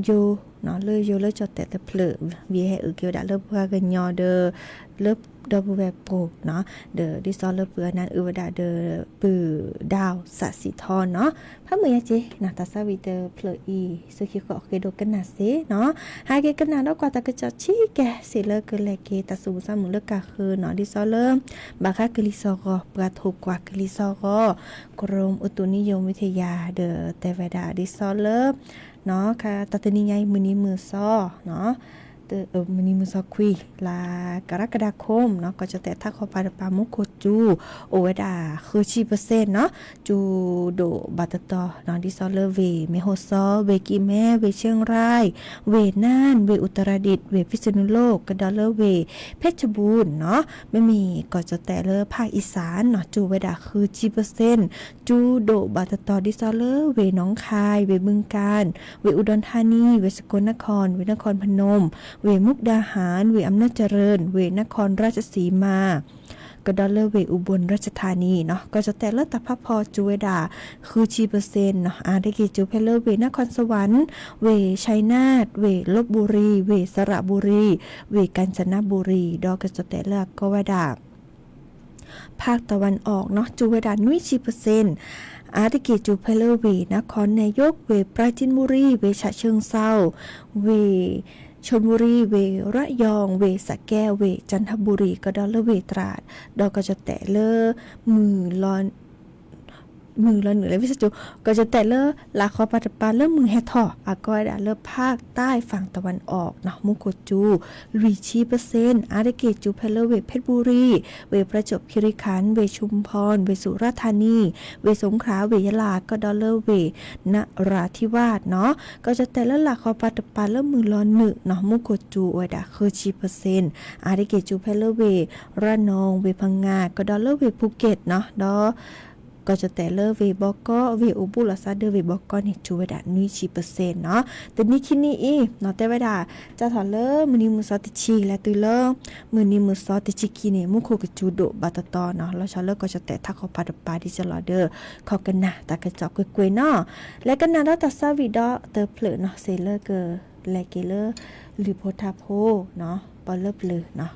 ယိၤ, လၢယိၤလၢကၠီၣ်တဲာ်တဖျၢၣ်, ဝံၤဟဲအုးက့ၤဝဲဒၣ်လၢပှၤကညီဒီး လၢဒီပုၢ်ဝဲၢ်ပူၤနီၤ, ဒီးဒ်သိးလၢပုၢ်အနၢ်အုးဝဲဒၣ်ဒီး ပုၢ်ဒၢစးစံးထီၣ်နီၤ, ဖးမုာ်ယါက့ၤနီၤ, တၢ်ဆၢဝံၤတဖျၢၣ်အံၤ သုခံဃီအဃ့ဒိကနၣ်စ့ၢ်နီၤ, ဟဲက့ၤကနၣ်ဒီးကွၢ်တၢ်ကစီၣ်ဆံးကဲ စံးလၢကလဲၤက့ၤတၢ်သူၣ်မုာ်သးမုာ်လၢကၢ်ဃၢၤနီၤ, ဒ်သိးလၢ ဘၣ်ဃးကလံၤစီၤဂီၤ ပှၤထိၣ်ကွၢ်ကလံၤစီၤဂီၤ, ကရူၢ်အူတူးနံယိၤဝံထယၤ ဒီးတဲဝဲဒၣ်ဒ်သိးလၢ တၢ်တနံၤညါအံၤ မုၢ်နံၤမုၢ်စီ မုၢ်နံၤမုၢ်စီခွံ လါကရၢကဒၤခိၣ်နီၤ, ကီၢ်ကၠီၣ်တဲာ်ထးခီပၤတပၤမူခိၣ်စူၤ အိၣ်ဝဲဒၣ်ဃုဆံပၢၣ်စ့ၣ်နီၤ, စူၤဒိၣ်ဘၣ်တတီၤနီၤ, ဒ်သိးလၢဝ့ၢ်မ့ၢ်ဟိၣ်စီ, ဝ့ၢ်ကံၣ်မဲ, ဝ့ၢ်ကၠ့ၣ်ရၢၢ်, ဝ့ၢ်နၢၣ်, ဝ့ၢ်အူတရၤဒံး, ဝ့ၢ်ဖံးစနူလိၣ်, ကဒီးလၢဝ့ၢ်ဖ့ၣ်စဘူၣ်နီၤ, မ့မ့ၢ်ကီၢ်ကၠီၣ်တဲာ်လၢဖၣ်အံၣ်စၣ်နီၤ, စူၤဝဲဒၣ်ဃုဆံပၢၣ်စ့ၣ်, စူၤဒိၣ်ဘၣ်တတီၤ ဒ်သိးလၢဝ့ၢ်နီၣ်ခါအံၣ်, ဝ့ၢ်ဘုၣ်ကၣ်, ဝ့ၢ်အူဒိၣ်ထါနံ, ဝ့ၢ်နခီၣ်နၣ်ခီၣ်, ဝ့ၢ်နခီၣ်ပနူမ်, ဝ့ၢ်မူကဒါဟၣ်, ဝ့ၢ်အမျၢ်စရၢၣ်, ဝ့ၢ်နခီၣ်ရၢၣ်စံမါ, ကဒီးလၢဝ့ၢ်အူဘိၣ်ရၢၣ်စထါနံနီၤ, ကီၢ်ကၠီၣ်တဲာ်လၢတၢ်ဖးဖီစူၤဝဲဒၣ် ဃုဆံပၢၣ်စ့ၣ်နီၤ, အါတက့ၢ်စူၤဖဲလၢဝ့ၢ်နခီၣ်စဝၣ်, ဝ့ၢ်ၡါနၣ်, ဝ့ၢ်လဘ်ဘူရံၤ, ဝ့ၢ်စရးဘူရံၤ, ဝ့ၢ်ကၣ်စနၣ်ဘူရံၤ, ဒီးကီၢ်ကၠီၣ်တဲာ်လၢအကိးဝဲဒၣ် ภาคตะวันออกเนาะ စူၤဝဲဒၣ်နွံဆံပၢၣ်စ့ၣ်, အါတက့ၢ်စူၤဖဲလၢဝ့ၢ် นครนายก ဝ့ၢ် ปราจีนบุรี ဝ့ၢ် ฉะเชิงเทรา ဝ့ၢ် ชลบุรี ဝ့ၢ် ระยอง ဝ့ၢ် สระแก้ว ဝ့ၢ် จันทบุรี ကဒီးလၢဝ့ၢ် ตราด ဒီးကီၢ်ကၠီၣ်တဲာ်လၢ မုၢ်လီၤနုာ်လၢဝံစကၠိ ကီၢ်ကၠီၣ်တဲာ်လၢ လၢ်ခီပၤတပၤလၢမုၢ်ဟဲထီၣ် အကိးဝဲဒၣ်လၢ ภาคใต้ฝั่งตะวันออก เนาะ မူခိၣ်စူၤ လွံၢ်ဆံပၢၣ်စ့ၣ်, အါတက့ၢ်စူၤဖဲလၢဝ့ၢ် เพชรบุรี ဝ့ၢ် ประจวบคีรีขันธ์ ဝ့ၢ် ชุมพร ဝ့ၢ် สุราษฎร์ธานี ဝ့ၢ် สงขลา ဝ့ၢ် ยะลา ကဒီးလၢဝ့ၢ် นราธิวาส เนาะ ကီၢ်ကၠီၣ်တဲာ်လၢလၢ်ခီပၤတပၤလၢမုၢ်လီၤနုာ် เนาะ မူခိၣ်စူၤဝဲဒၣ်ဃုဆံပၢၣ်စ့ၣ်, အါတက့ၢ်စူၤဖဲလၢဝ့ၢ် ระนอง ဝ့ၢ် พังงา ကဒီးလၢဝ့ၢ် ภูเก็ต เนาะ ဒီး ကီၢ်ကၠီၣ်တဲာ်လၢဝ့ၢ်ဘီကီ ဝ့ၢ် อุบลราชธานี ဝ့ၢ်ဘီကီန့ၣ် စူၤဝဲဒၣ်နွံဆံပၢၣ်စ့ၣ် เนาะ တနံၤခံနံၤအံၤ เนาะ တဲဝဲဒၣ် စးထီၣ်လၢမုၢ်နံၤမုၢ်သီတဆံ လဲၤတုၤလၢ မုၢ်နံၤမုၢ်သီတဆံခံန့ၣ် မူခိၣ်ကစူၤဒိၣ်ဘၣ်တတီၤ เนาะ လီၤဆီလၢကီၢ်ကၠီၣ်တဲာ်ထးခီပၤတပၤဒ်ကလီၤဒီး ခိးကနၣ်တၢ်ကစီၣ်ကွ့ၢ်ကွ့ၢ် เนาะ လဲၤကနၣ်ဒီးတၢ်သးဝံၣ်ဒီးတဖျၢၣ် เนาะ စ့ၢ်လၢကလဲၤက့ၤလၢ လုၢ်ဖိထါဖိ เนาะ ပှၤလၢပျၢၤ เนาะ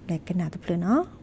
လဲၤကနၣ်တဖျၢၣ် เนาะ.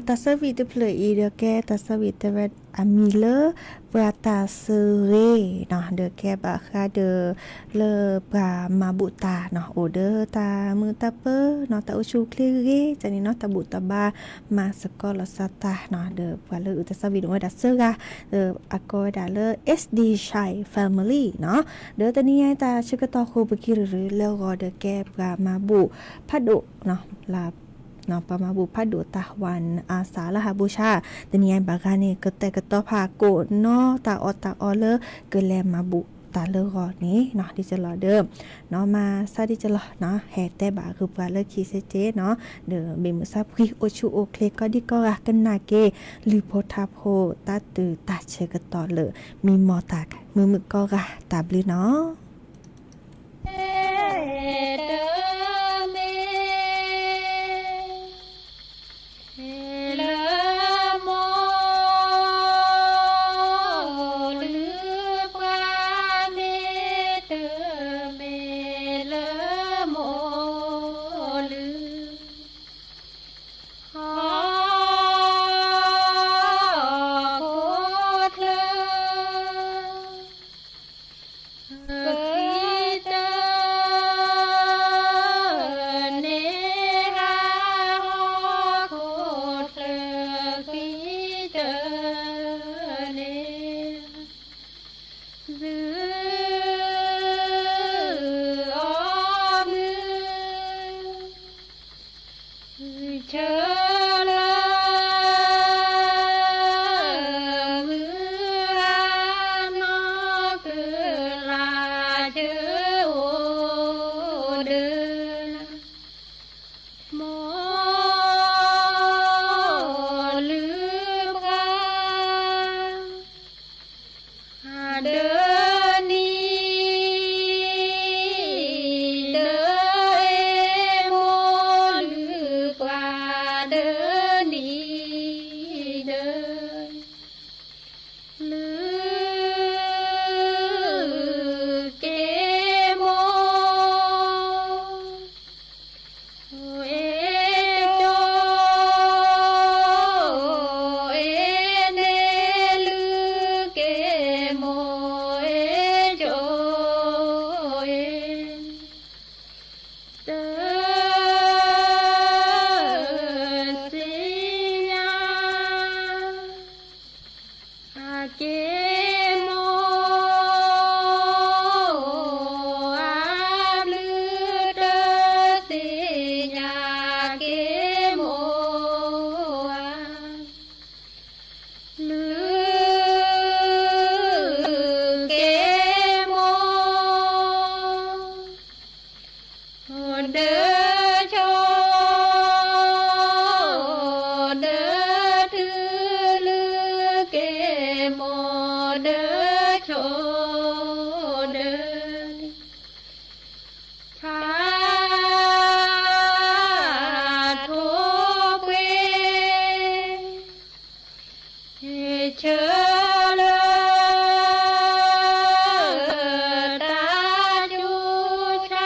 တၢ်ဆၢဝံၤတဖျၢၣ်အံၤဒီးကဲတၢ်ဆၢဝံၤတဲဝဲအမံၤလၢ ပှၤတၢ်ဆၢဂ့ၤနီၤ ဒီးကဲဘၣ်ဃးဒီး လၢပှၤမၤဘူၣ်တၢ်နီၤ အိၣ်ဒီးတၢ်မုာ်တၢ်ပၢၤနီၤ တၢ်အိၣ်ဆူၣ်အိၣ်ချ့ဂ့ၤ ကန့ၣ်နီၤ တၢ်ဘူၣ်တၢ်ဘါမၤသကိးလီၤစၢ်တၢ်နီၤ ဒီးပှၤလၢအုၣ်တၢ်ဆၢဝံၤန့ၣ်အိၣ်ဝဲဒၣ်သၢဂၤ ဒီးအကိးဝဲဒၣ်လၢ S D Shine Family နီၤ ဒီးတနံၤအံၤတၢ်ဆၢကတီၢ်ဃိ ပက့ၤရူၤရူၤလၢဂီၤဒီးကဲပှၤမၤဘူၣ်ဖးဒိၣ် ပှၤမၤဘူၣ်ဖးဒိၣ်တၢ်ဝၤအါစးလၢဟးဘိၣ်ဆါ တနံၤအံၤဘၣ်ဂၤန့ၣ် ကတဲာ်ကတီၤဖးကိးနီၤ တၢ်အီၣ်တၢ်အီလၢကလဲၤမၤဘူၣ်တၢ်လၢဂီၤန့ၣ်နီၤ ဒ်ကလီၤဒီး နီၢ်မၤဆါဒ်ကလီၤနီၤ ဟဲတဲဘၣ်ဂုၤပှၤလၢခံစ့ၢ်ကီးနီၤ ဒီးဘၣ်မုာ်ဆါဖှံအိၣ်ဆူၣ်အိၣ်ချ့ကိးဒံကိးဂၤကနၣ်က့ၤ လုၢ်ဖိထါဖိတၢ်တုၤတၢ်ဆၢကတီၢ်လၢ မံမီၢ်တၢ်မုာ်မုာ်ကိးဂၤ တၢ်ဘျုးနီၤ လၢမိၢ်လုၢ်ပှၤမ့ၢ်တမ့ၢ်လၢ မိၢ်လုၢ်ဟီၣ်ခိၣ်ချၢ ဃံတၢန့ၣ် ဟးဟီၣ်ခိၣ်ချၢဃံတၢန့ၣ် သုအီၣ်မုၢ် ဆၢလၢ မုၢ်ဟါနီၢ်ကလၤဆၢအိၣ်ဒီး မိၢ်လုၢ်ပှၤ ဒီးနံၤဒီးအ့ၣ် မိၢ်လုၢ်ပှၤဒီးနံၤဒီး လုၢ်က့ၤမိၢ် အ့ၣ်ကၠိအ့ၣ်န့ၣ် လုၢ်က့ၤမိၢ်အ့ၣ်ကၠိအ့ၣ် တ စံညါ အက့ၤမိၢ် အဘျုးတသ့ၣ်ညါ က့ၤမိၢ်ဧၢ လုၢ်က့ၤမိၢ် ဒီးဆိ ဒီးတုၤ လုၢ်က့ၤမိၢ်ဒီးဆိဒီး ဆါထိၣ်ပှ့ၤ ဆၢလၢ တၢ်စူၤ ဆါ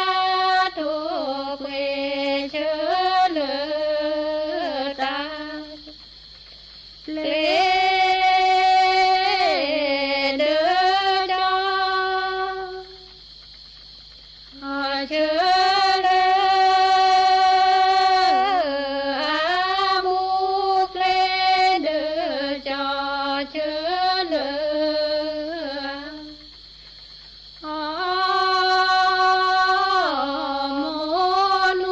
ထိၣ်ပှ့ၤ ဆၢလၢ တၢ် ပျ့ၤဒီးကၠီ ဆၢလၢ အမူကျဲဒီးကၠီ ဆၢလၢ အမိၢ်နူ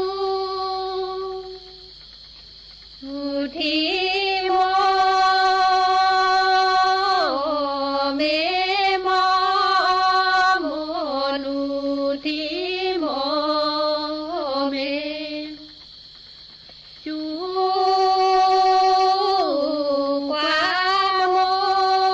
ထံမိၢ် မ့ၢ်မိၢ် မိၢ်နူ ထံမိၢ် မ့ၢ် စူၤကွၢ်မိၢ်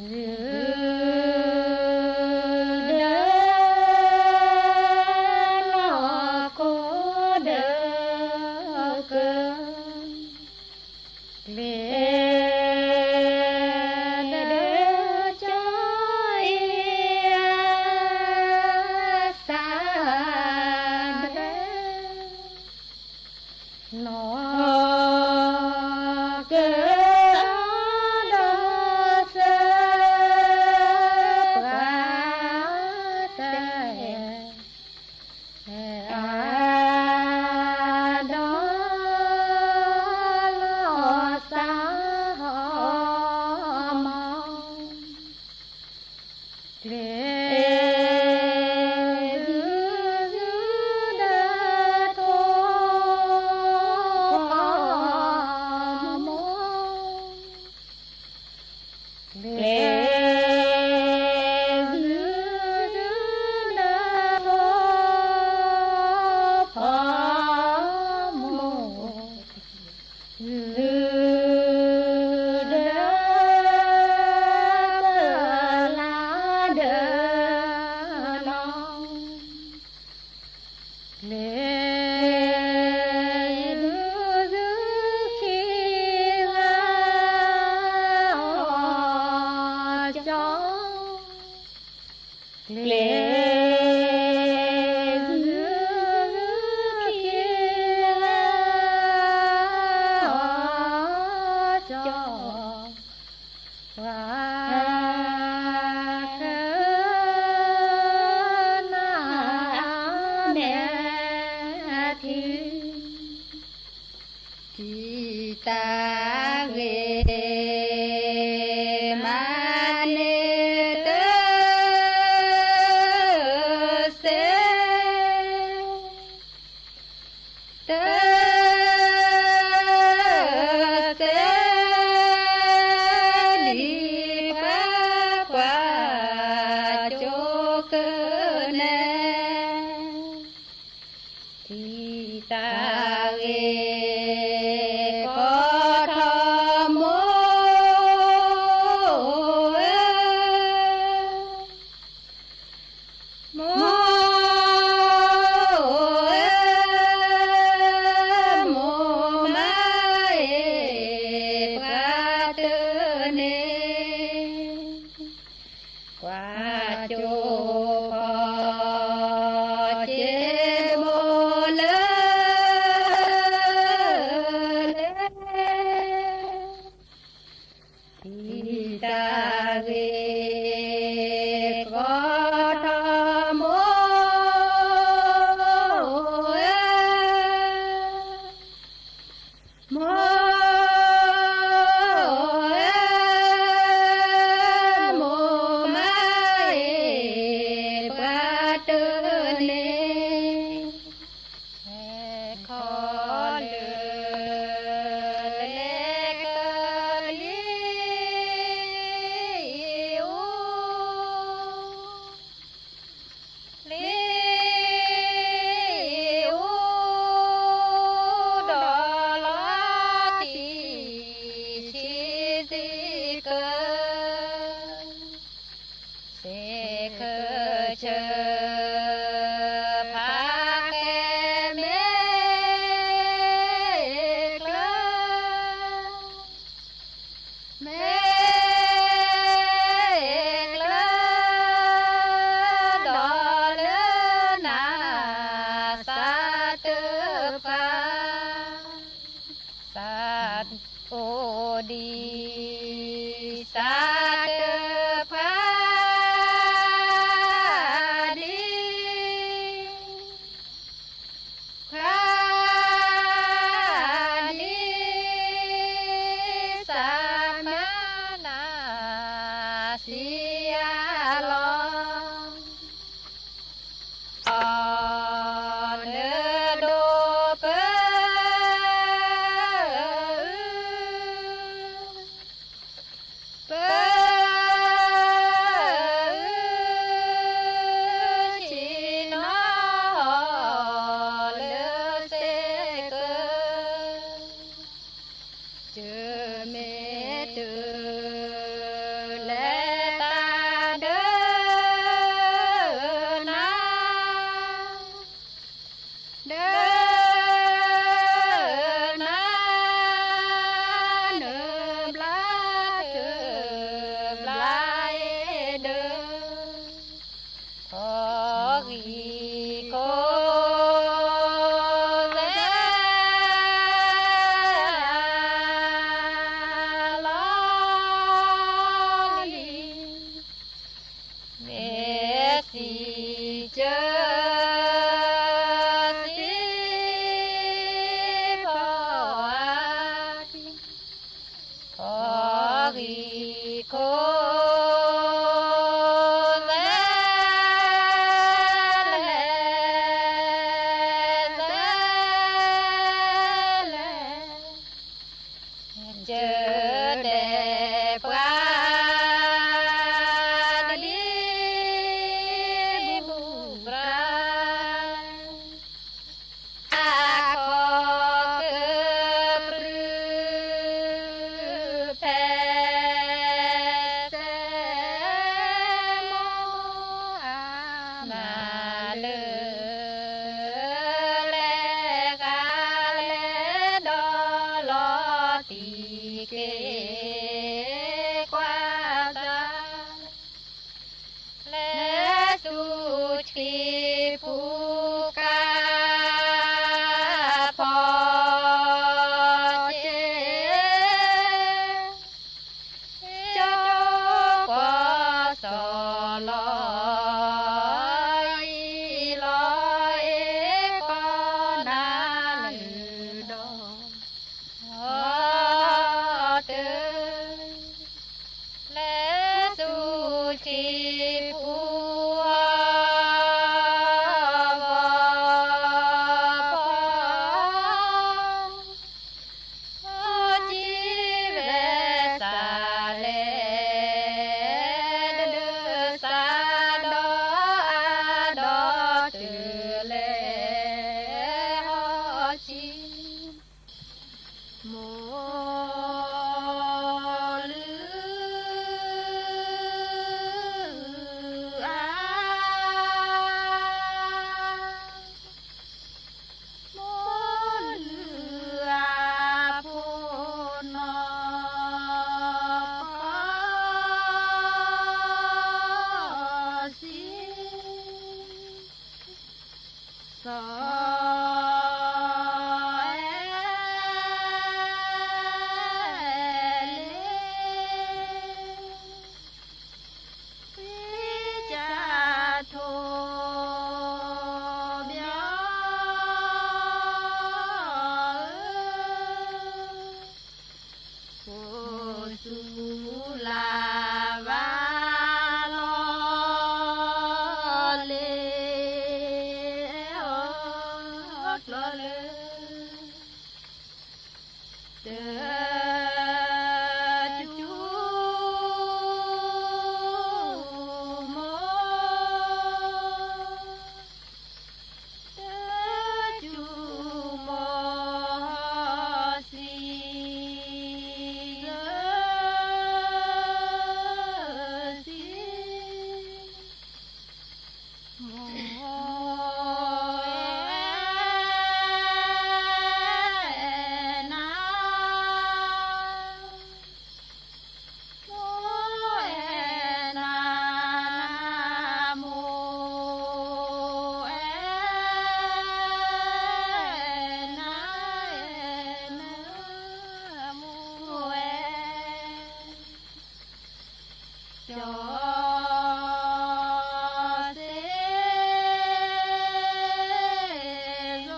ဒၢလီၤခိဒၢကၢ, ကျ့ဒၢကၠီအံၤအသးဒၢ နီၢ်ကဒီးစၢ ပှၤတအဲၣ် အဒီးလီၤစၢ်ဟီမီၢ် ကျ့ဒၢဒၢထိၣ်မိၢ် ကျ့ဒၢဒၢထိၣ်ဖီမိၢ် ဒၢဒၢပလၢဒၢနီၢ် ကျ့ဒၢဒၢခံဂၤအီၤကၠီ ကျ့ဒၢခံဂၤအီၤကၠီ ပှၤကနၣ်မဲာ်ထံ တံၤတၢ်ဂ့ၤ မၤန့ၢ်တၢ်စဲ တၢ် တၢ်စဲ ဒ်ပှၤကွၢ်ကၠိကနၣ် တံၤတၢ်ဂ့ၤ ကီၢ်ထီၣ်မိၢ်ဧၢ မိၢ်ဧၢ မိၢ်မၤအ့ၣ်ပှၤတန့ၢ် ကွၢ်ကၠိဖီ က့မိၢ်လၢ လဲ တံၤတၢ်ဂ့ၤ ကီၢ်ထီၣ်မိၢ်ဧၢ မိၢ်ဧၢ မိၢ်မၤအ့ၣ်ပှၤတန့ၢ် လဲၤခီလၢ လဲၤကလံၤ လဲၤဆူခရံာ်ပူၤအဂီၢ် ဟီၣ်ကံဝဲစးလဲၣ်, ဒုးစးဒီးအါဒီးတုၤလဲၣ်ဟီၣ်ကံ မိၢ်လုၢ်အါ, မိၢ်လုၢ်အါဖိနီၢ်ကီၢ်စံ စီၤအဲလ့း ဃ့ကၢ်ထိးဘျီ ကိးဆူလၢ်ဘၣ်လီၤလ့ၤအီၤ ကျီလၢ တၢ်ကူမိၢ် တၢ်ကူမိၢ်စံး စံး မိၢ်အဲၣ်နၤ မိၢ်အဲၣ်နၤ မိၢ်အဲၣ်နၤ အဲၣ်နၤ မိၢ်အဲၣ် ကၠီ စ့လိ နီၢ်ပှ့ၤစၢ် စီၤညိ အဲ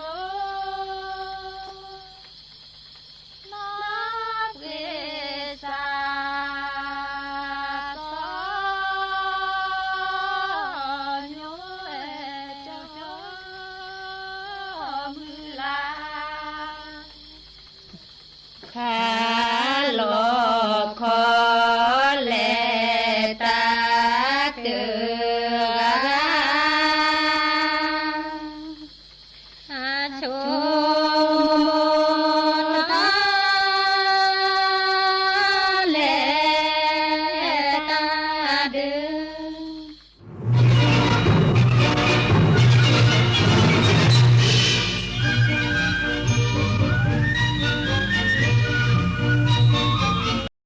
ၣ်ကၠီ ကၠီမုၢ်လၢ် ခးလီၤခီလဲၣ်တၢ်တဂၤ အဆိ